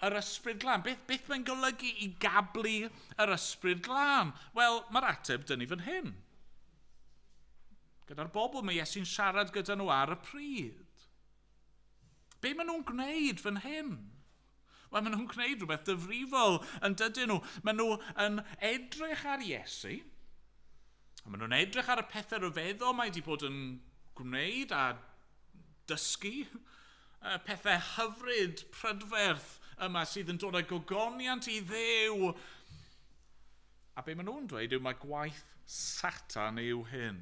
yr ysbryd glân. Beth mae'n golygu i gablu yr ysbryd glân? Wel, mae'r ateb dyn ni fan hyn. Gyda'r bobl mae Iesu'n siarad gyda nhw ar y pryd. Be maen nhw'n gwneud fan hyn? Wel, maen nhw'n gwneud rhywbeth difrifol yn dydyn nhw. Maen nhw yn edrych ar Iesu, a maen nhw'n edrych ar y pethau rhyfeddol mae wedi bod yn gwneud a dysgu, y pethau hyfryd, prydferth yma sydd yn dod â gogoniant i Dduw. A be maen nhw'n dweud yw mae gwaith Satan yw hyn.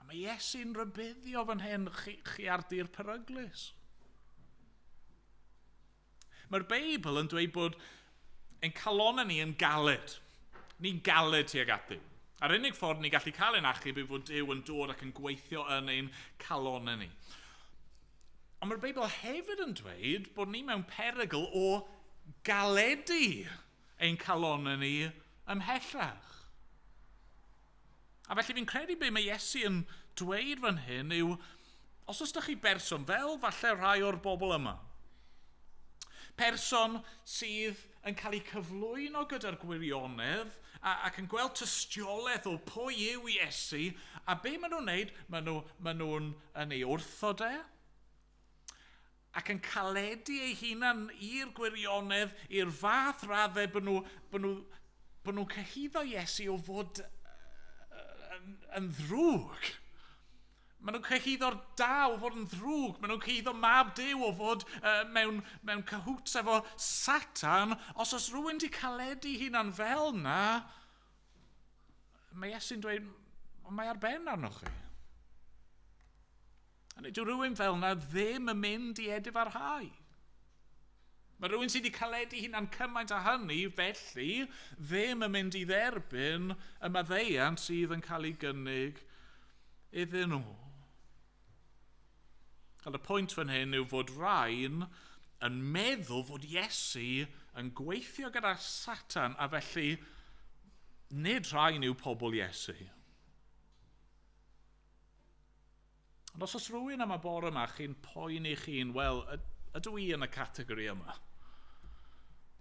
A mae Iesu'n rhybuddio fan hyn, chi ar dir peryglus. Mae'r Beibl yn dweud bod ein calonnau ni yn galed. Ni'n galed tuag at Dduw. A'r unig ffordd ni'n gallu cael ein achub yw fod Duw yn dod ac yn gweithio yn ein calonnau ni. Ond mae'r Beibl hefyd yn dweud bod ni mewn perygl o galedu ein calonnau ni ymhellach. A felly fi'n credu be mae Iesu yn dweud fan hyn yw, os oes ydych chi berson fel falle rhai o'r bobl yma, person sydd yn cael ei cyflwyno gyda'r gwirionedd ac yn gweld tystiolaeth o pwy yw Iesu, a be maen nhw'n wneud? Maen nhw'n yn ei wrthod e, ac yn caledu eu hunan i'r gwirionedd, i'r fath raddau bod nhw'n cyhuddo Iesu o fod yn ddrwg. Maen nhw'n cyhuddo'r da o fod yn ddrwg. Maen nhw'n cyhuddo mab Duw o fod mewn cahoots efo Satan. Os oes rhywun wedi caledu hunan fel na, mae Iesu'n dweud, mae ar ben arnoch chi. A nid yw rhywun fel na ddim yn mynd i edifarhau. Mae rhywun sydd wedi caledu hunan cymaint â hynny, felly, ddim yn mynd i dderbyn y maddeuant sydd yn cael ei gynnig iddyn nhw. Ond y pwynt fan hyn yw fod rhain yn meddwl fod Iesu yn gweithio gyda Satan a felly nid rhain yw pobl Iesu. Ond os oes rhywun am y bore yma chi'n poeni chi'n, wel, ydw i yn y categori yma?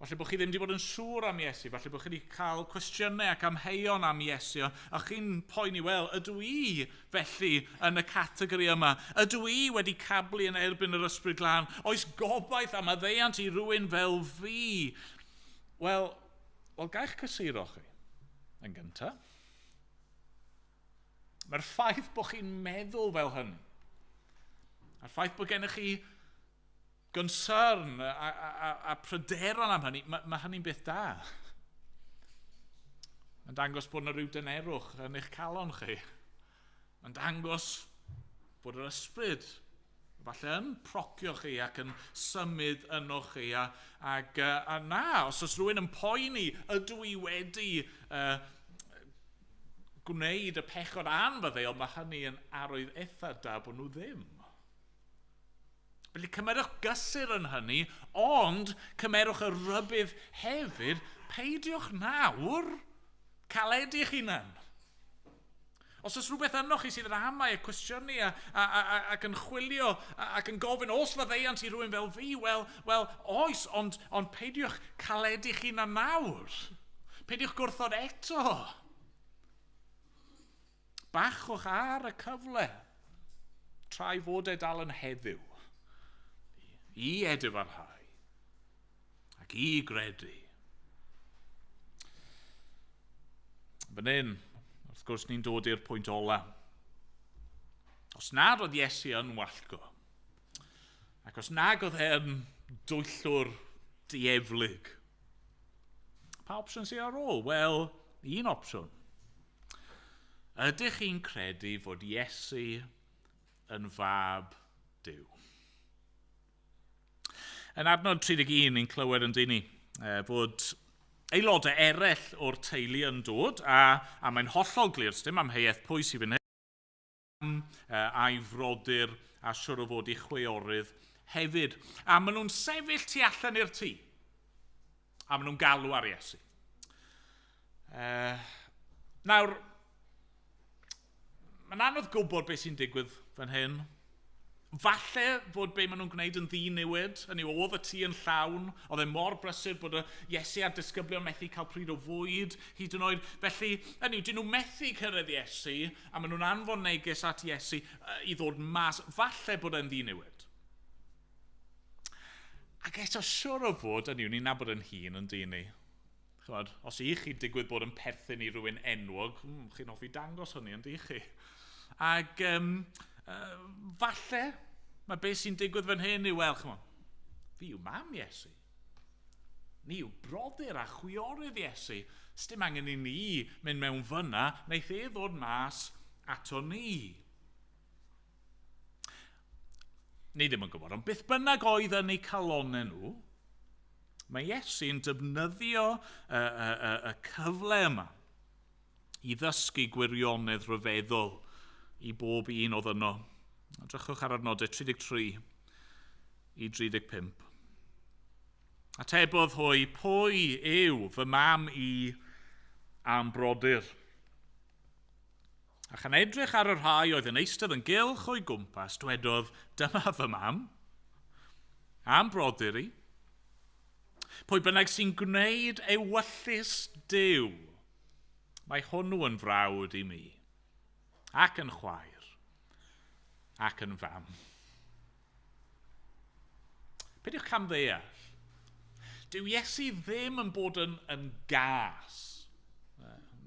Falle bod chi ddim wedi bod yn siŵr am Iesu, falle bod chi wedi cael cwestiynau ac amheuon am Iesu, a chi'n poeni, wel, ydw i felly yn y categori yma? Ydw i wedi cablu yn erbyn yr ysbryd glân? Oes gobaith am addeiant i rywun fel fi? Wel, wel gaich cysuro chi yn gyntaf. Mae'r ffaith bod chi'n meddwl fel hynny, a'r ffaith bod gennych chi concern a, a, a, a pryderon am hynny, mae, mae hynny'n beth da. Mae'n dangos bod yna rhyw dynerwch yn eich calon chi. Mae'n dangos bod yr ysbryd falle yn procio chi ac yn symud yno chi. A, ac, a na, os oes rhywun yn poeni, ydw i wedi uh, gwneud y pechod anfaddeuol, mae hynny yn arwydd eitha da bod nhw ddim. Felly cymerwch gysur yn hynny, ond cymerwch y rybudd hefyd, peidiwch nawr caledu eich hunan. Os oes rhywbeth yno chi sydd yn amau a cwestiynu a, a, a, a, ac yn chwilio a, ac yn gofyn os faddeuant i rhywun fel fi, wel, wel oes, ond, ond peidiwch caledu eich hunan nawr. Peidiwch gwrthod eto. Bachwch ar y cyfle tra i fod e dal yn heddiw i edifarhau ac i gredu. Fan hyn, wrth gwrs, ni'n dod i'r pwynt ola. Os nad oedd Iesu yn wallgo, ac os nag oedd e'n dwyllwr dieflig, pa opsiwn sydd ar ôl? Wel, un opsiwn. Ydych chi'n credu fod Iesu yn fab Duw? Yn adnod 31, ni'n clywed yn dyn ni fod aelodau eraill o'r teulu yn dod, a, a mae'n hollol glir, dim amheuaeth pwy sydd fan hyn, a'i frodyr a siwr o fod i chwiorydd hefyd. A maen nhw'n sefyll tu allan i'r tŷ. A maen nhw'n galw ar Iesu. Uh, nawr, mae'n anodd gwybod beth sy'n digwydd fan hyn. Falle fod be maen nhw'n gwneud yn ddiniwed, hynny yw, oedd y tŷ yn llawn, oedd e mor brysur bod y Iesu a'r disgyblion methu cael pryd o fwyd hyd yn oed. Felly, hynny yw, dyn nhw methu cyrraedd Iesu, a maen nhw'n anfon neges at Iesu i ddod mas. Falle bod e'n ddiniwed. Ac eto, siwr o fod, hynny yw, ni'n nabod yn hun yn dyn ni. Chymod, os i chi digwydd bod yn perthyn i rywun enwog, chi'n hoffi dangos hynny yn di chi. Ac um, uh, falle, mae beth sy'n digwydd fan hyn yw, wel, chymod, fi yw mam Iesu. Ni yw brodyr a chwiorydd Iesu. Sdim angen i ni mynd mewn fyna, wneith e ddod mas ato ni. Ni ddim yn gwybod, ond beth bynnag oedd yn eu calonau nhw, mae Iesu'n defnyddio y, y, y, y cyfle yma i ddysgu gwirionedd rhyfeddol i bob un oedd yno. Edrychwch ar adnodau 33 i 35. Atebodd hwy, pwy yw fy mam i am brodyr? A chan edrych ar y rhai oedd yn eistedd yn gylch o'i gwmpas, dwedodd, dyma fy mam, am brodyr i. Pwy bynnag sy'n gwneud ewyllys Duw, mae hwnnw yn frawd i mi, ac yn chwaer, ac yn fam. Peidiwch camddeall. Dyw Iesu ddim yn bod yn, yn gas,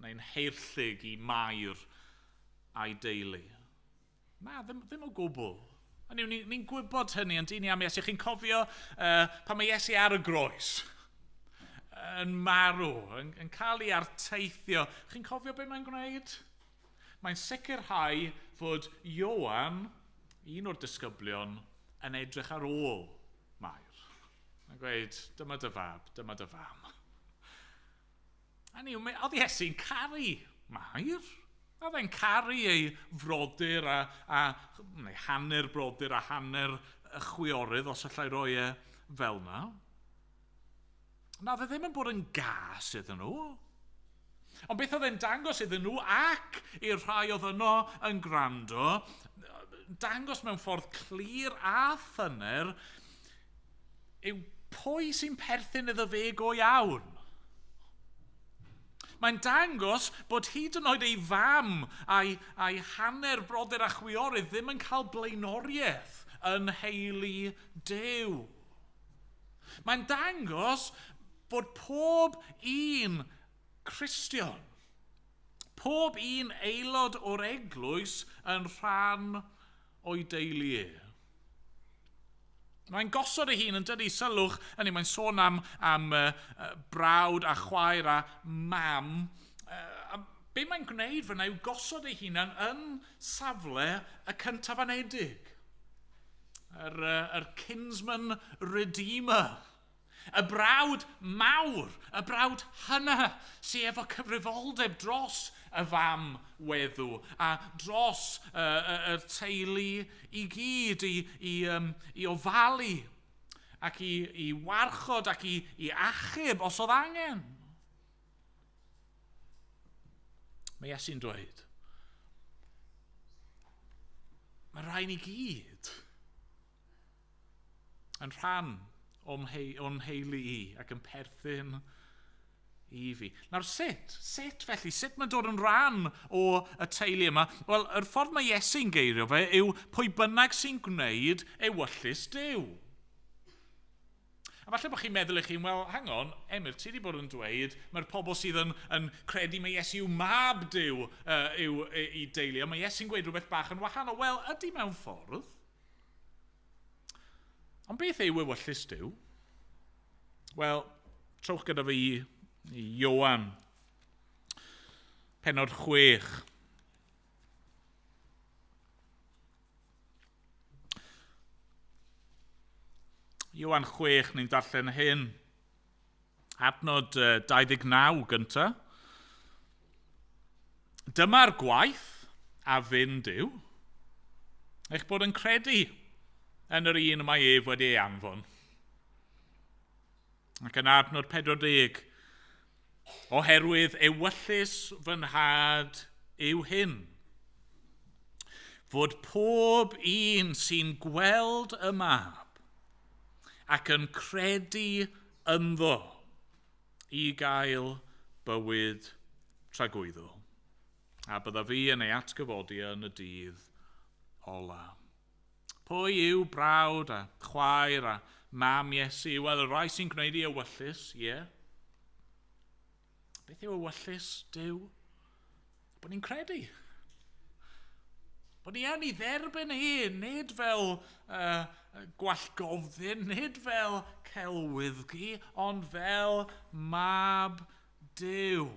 neu'n heirllig i Mair a'i deulu. Na, ddim, ddim o gwbl. Ni'n ni, ni gwybod hynny, ond ni am Iesu. Chi'n cofio uh, pan mae Iesu ar y groes, yn marw, yn, yn cael ei arteithio. Chi'n cofio beth mae'n gwneud? Mae'n sicrhau fod Ioan, un o'r disgyblion, yn edrych ar ôl Mair. Mae'n gweud, dyma dy fab, dyma dy fam. A ni, oedd Iesu'n caru Mair. A fe'n caru ei frodyr a neu hanner brodyr a hanner chwiorydd, os allai roi e fel yna. Na, fe ddim yn bod yn gas iddyn nhw. Ond beth oedd e'n dangos iddyn nhw ac i'r rhai oedd yno yn gwrando, dangos mewn ffordd clir a thyner, yw pwy sy'n perthyn iddo fe go iawn. Mae'n dangos bod hyd yn oed ei fam a'i hanner brodyr a chwiorydd ddim yn cael blaenoriaeth yn heili Duw. Mae'n dangos bod pob un Cristion, pob un aelod o'r eglwys yn rhan o'i deulu e. Mae'n gosod ei hun yn dydy, sylwch, hynny mae'n sôn am brawd a chwaer a mam. A be mae'n gwneud fyna yw gosod ei hunan yn safle y cyntaf anedig. Yr kinsman redeemer. Y brawd mawr, y brawd hynna sydd efo cyfrifoldeb dros y fam weddw a dros y teulu i gyd i ofalu ac i warchod ac i achub os oedd angen. Mae Iesu'n dweud, mae rhaid ni gyd yn rhan o'n heili i ac yn perthyn i fi. Nawr sut? Sut felly? Sut mae'n dod yn rhan o y teulu yma? Wel, yr ffordd mae Iesu'n geirio fe yw pwy bynnag sy'n gwneud ewyllys Duw. A falle bod chi'n meddwl i chi, wel, hang on, Emyr, ti wedi bod yn dweud mae'r pobl sydd yn credu mae Iesu yw mab Duw yw i deulu, a mae Iesu'n gweud rhywbeth bach yn wahanol. Wel, ydy mewn ffordd. Ond beth yw ewyllys Duw? Wel, trowch gyda fi i Ioan, pennod 6. Ioan 6, ni'n darllen hyn. Adnod 29 gynta. Dyma'r gwaith a fyn Duw, eich bod yn credu yn yr un y mae ef wedi ei anfon. Ac yn adnod 40, oherwydd ewyllys fy nhad yw hyn, fod pob un sy'n gweld y mab ac yn credu ynddo i gael bywyd tragwyddol. A bydda fi yn ei atgyfodi yn y dydd ola. Pwy yw brawd a chwaer a mam Iesu? Wel, y rhai sy'n gwneud ei ewyllys, ie. Yeah. Beth yw ewyllys Duw? Bod ni'n credu. Bod ni yn ei dderbyn e, nid fel gwallgofddyn, nid fel celwyddgi, ond fel mab Duw.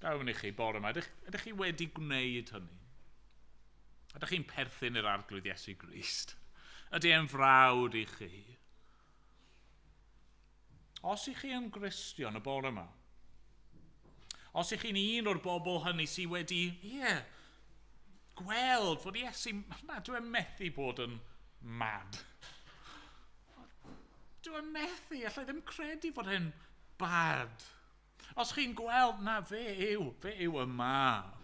Gofyn i chi bore yma, ydych chi wedi gwneud hynny? Ydych chi'n perthyn i'r Arglwydd Iesu Grist? Ydy e'n frawd i chi? Os ych chi yn Gristion y bore yma, os ych chi'n un o'r bobl hynny sydd wedi, ie, gweld fod Iesu, na, dwi'n methu bod yn mad. Dwi'n methu, allai ddim credu fod hyn bad. Os chi'n gweld, na, fe yw y mab.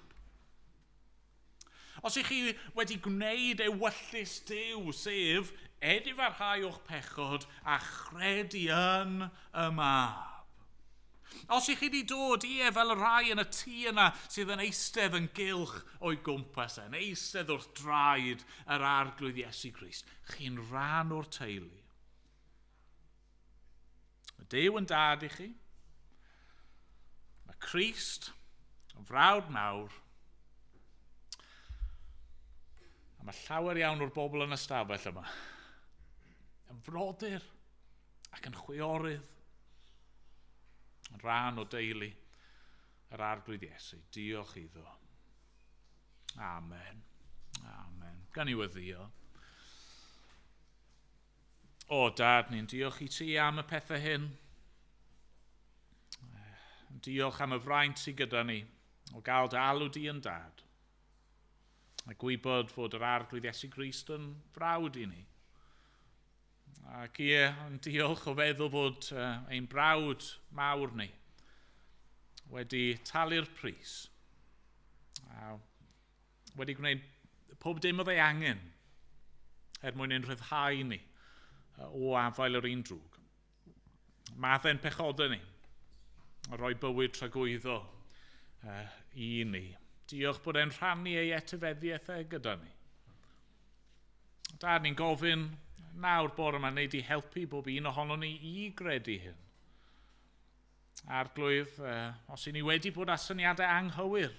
Os ych chi wedi gwneud ewyllys Duw, sef edifarhau o'ch pechod a chredu yn y mab. Os ych chi wedi dod, ie, fel y rhai yn y tŷ yna sydd yn eistedd yn gylch o'i gwmpas yn eistedd wrth draed yr Arglwydd Iesu Grist, chi'n rhan o'r teulu. Mae Duw yn dad i chi. Mae Crist yn frawd mawr. A mae llawer iawn o'r bobl yn y stafell yma yn frodyr ac yn chwiorydd, yn rhan o deulu yr Arglwydd Iesu. Diolch iddo. Amen. Amen. Gan i weddio. O, Dad, ni'n diolch i ti am y pethau hyn. Diolch am y fraint sydd gyda ni o gael dy alw di yn dad. A gwybod fod yr Arglwydd Iesu Grist yn frawd i ni. Ac ie, yn diolch o feddwl fod ein brawd mawr ni wedi talu'r pris. A wedi gwneud pob dim oedd ei angen er mwyn ein rhyddhau ni o afael yr un drwg. Maddau'n pechodau ni, a rhoi bywyd tragwyddol i ni. Diolch bod e'n rhannu ei etifeddiaeth e gyda ni. Dad, ni'n gofyn nawr bore yma wneud i helpu bob un ohonon ni i gredu hyn. Arglwydd, os i ni wedi bod â syniadau anghywir,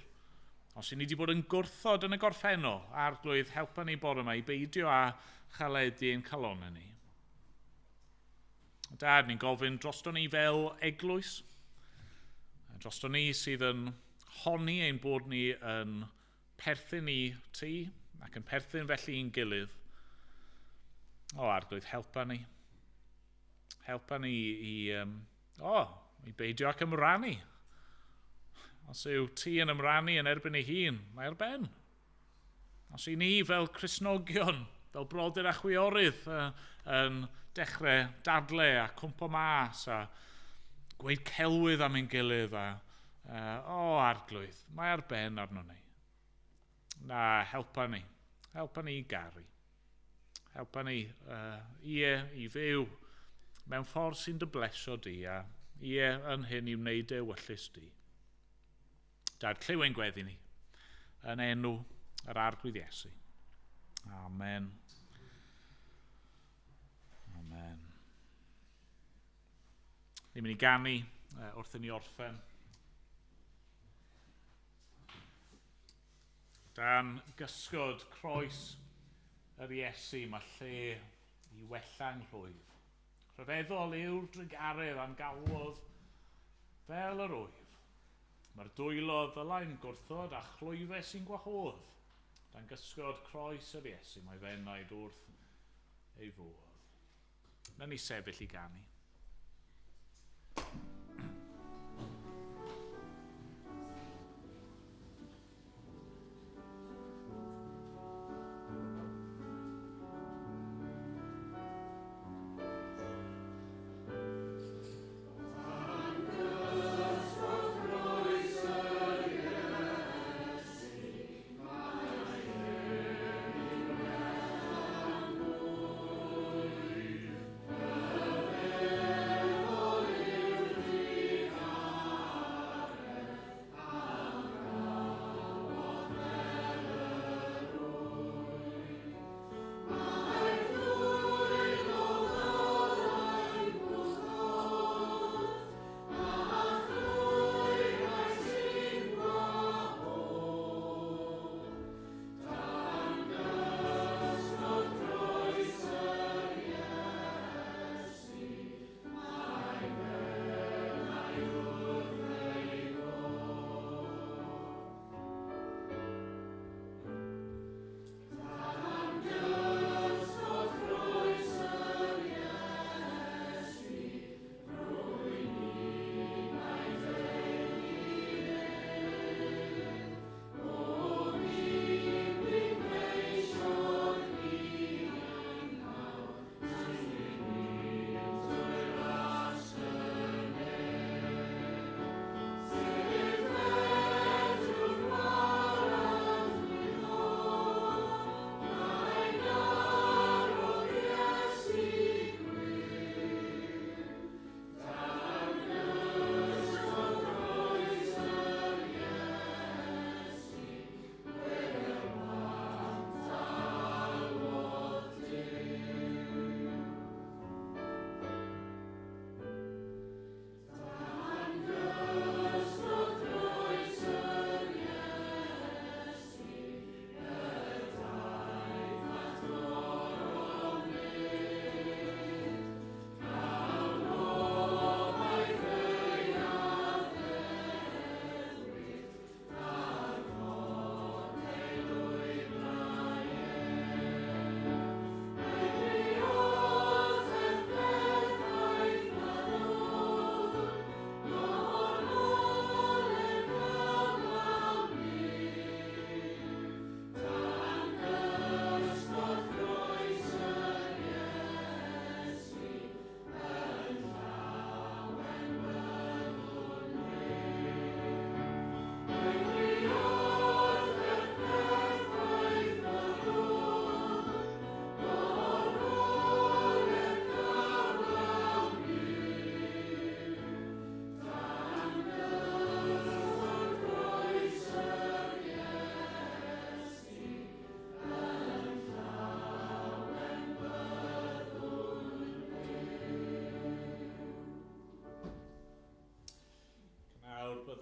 os i ni wedi bod yn gwrthod yn y gorffennol, Arglwydd, helpa ni bore yma i beidio â chaledu ein calonnau ni. Dad, ni'n gofyn drosto ni fel eglwys, drosto ni sydd yn honni ein bod ni yn perthyn i ti ac yn perthyn felly i'n gilydd. O, Arglwydd, helpa ni. Helpa ni i beidio ac ymrannu. Os yw ti yn ymrannu yn erbyn ei hun, mae ar ben. Os i ni fel Cristnogion, fel brodyr a chwiorydd yn dechrau dadle a cwmpo mas a gweud celwydd am ein gilydd a, o, Arglwydd, mae ar ben arno ni. Na, helpa ni. Helpa ni i garu. Helpa ni i fyw mewn ffordd sy'n dy blesio di a ie yn hyn i wneud ewyllys di. Dad, clyw ein gweddi ni yn enw yr Arglwydd Iesu. Amen. Amen. Ni'n mynd i ganu wrth i ni orffen. Dan gysgod croes yr Iesu mae lle i wella'n nghlwyf. Rhyfeddol yw'r drugaredd am galwodd fel yr wyf. Mae'r dwylo ddylai'n gwrthod a chlwyfau sy'n gwahodd. Dan gysgod croes yr Iesu mae fenaid wrth ei fodd. Na ni sefyll i ganu. Amen.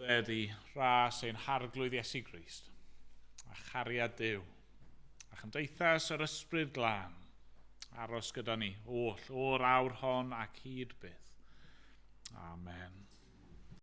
Bydded i ras ein harglwydd Iesu Grist, a chariad Duw, a chymdeithas yr ysbryd glân, aros gyda ni oll o'r awr hon ac hyd byth. Amen.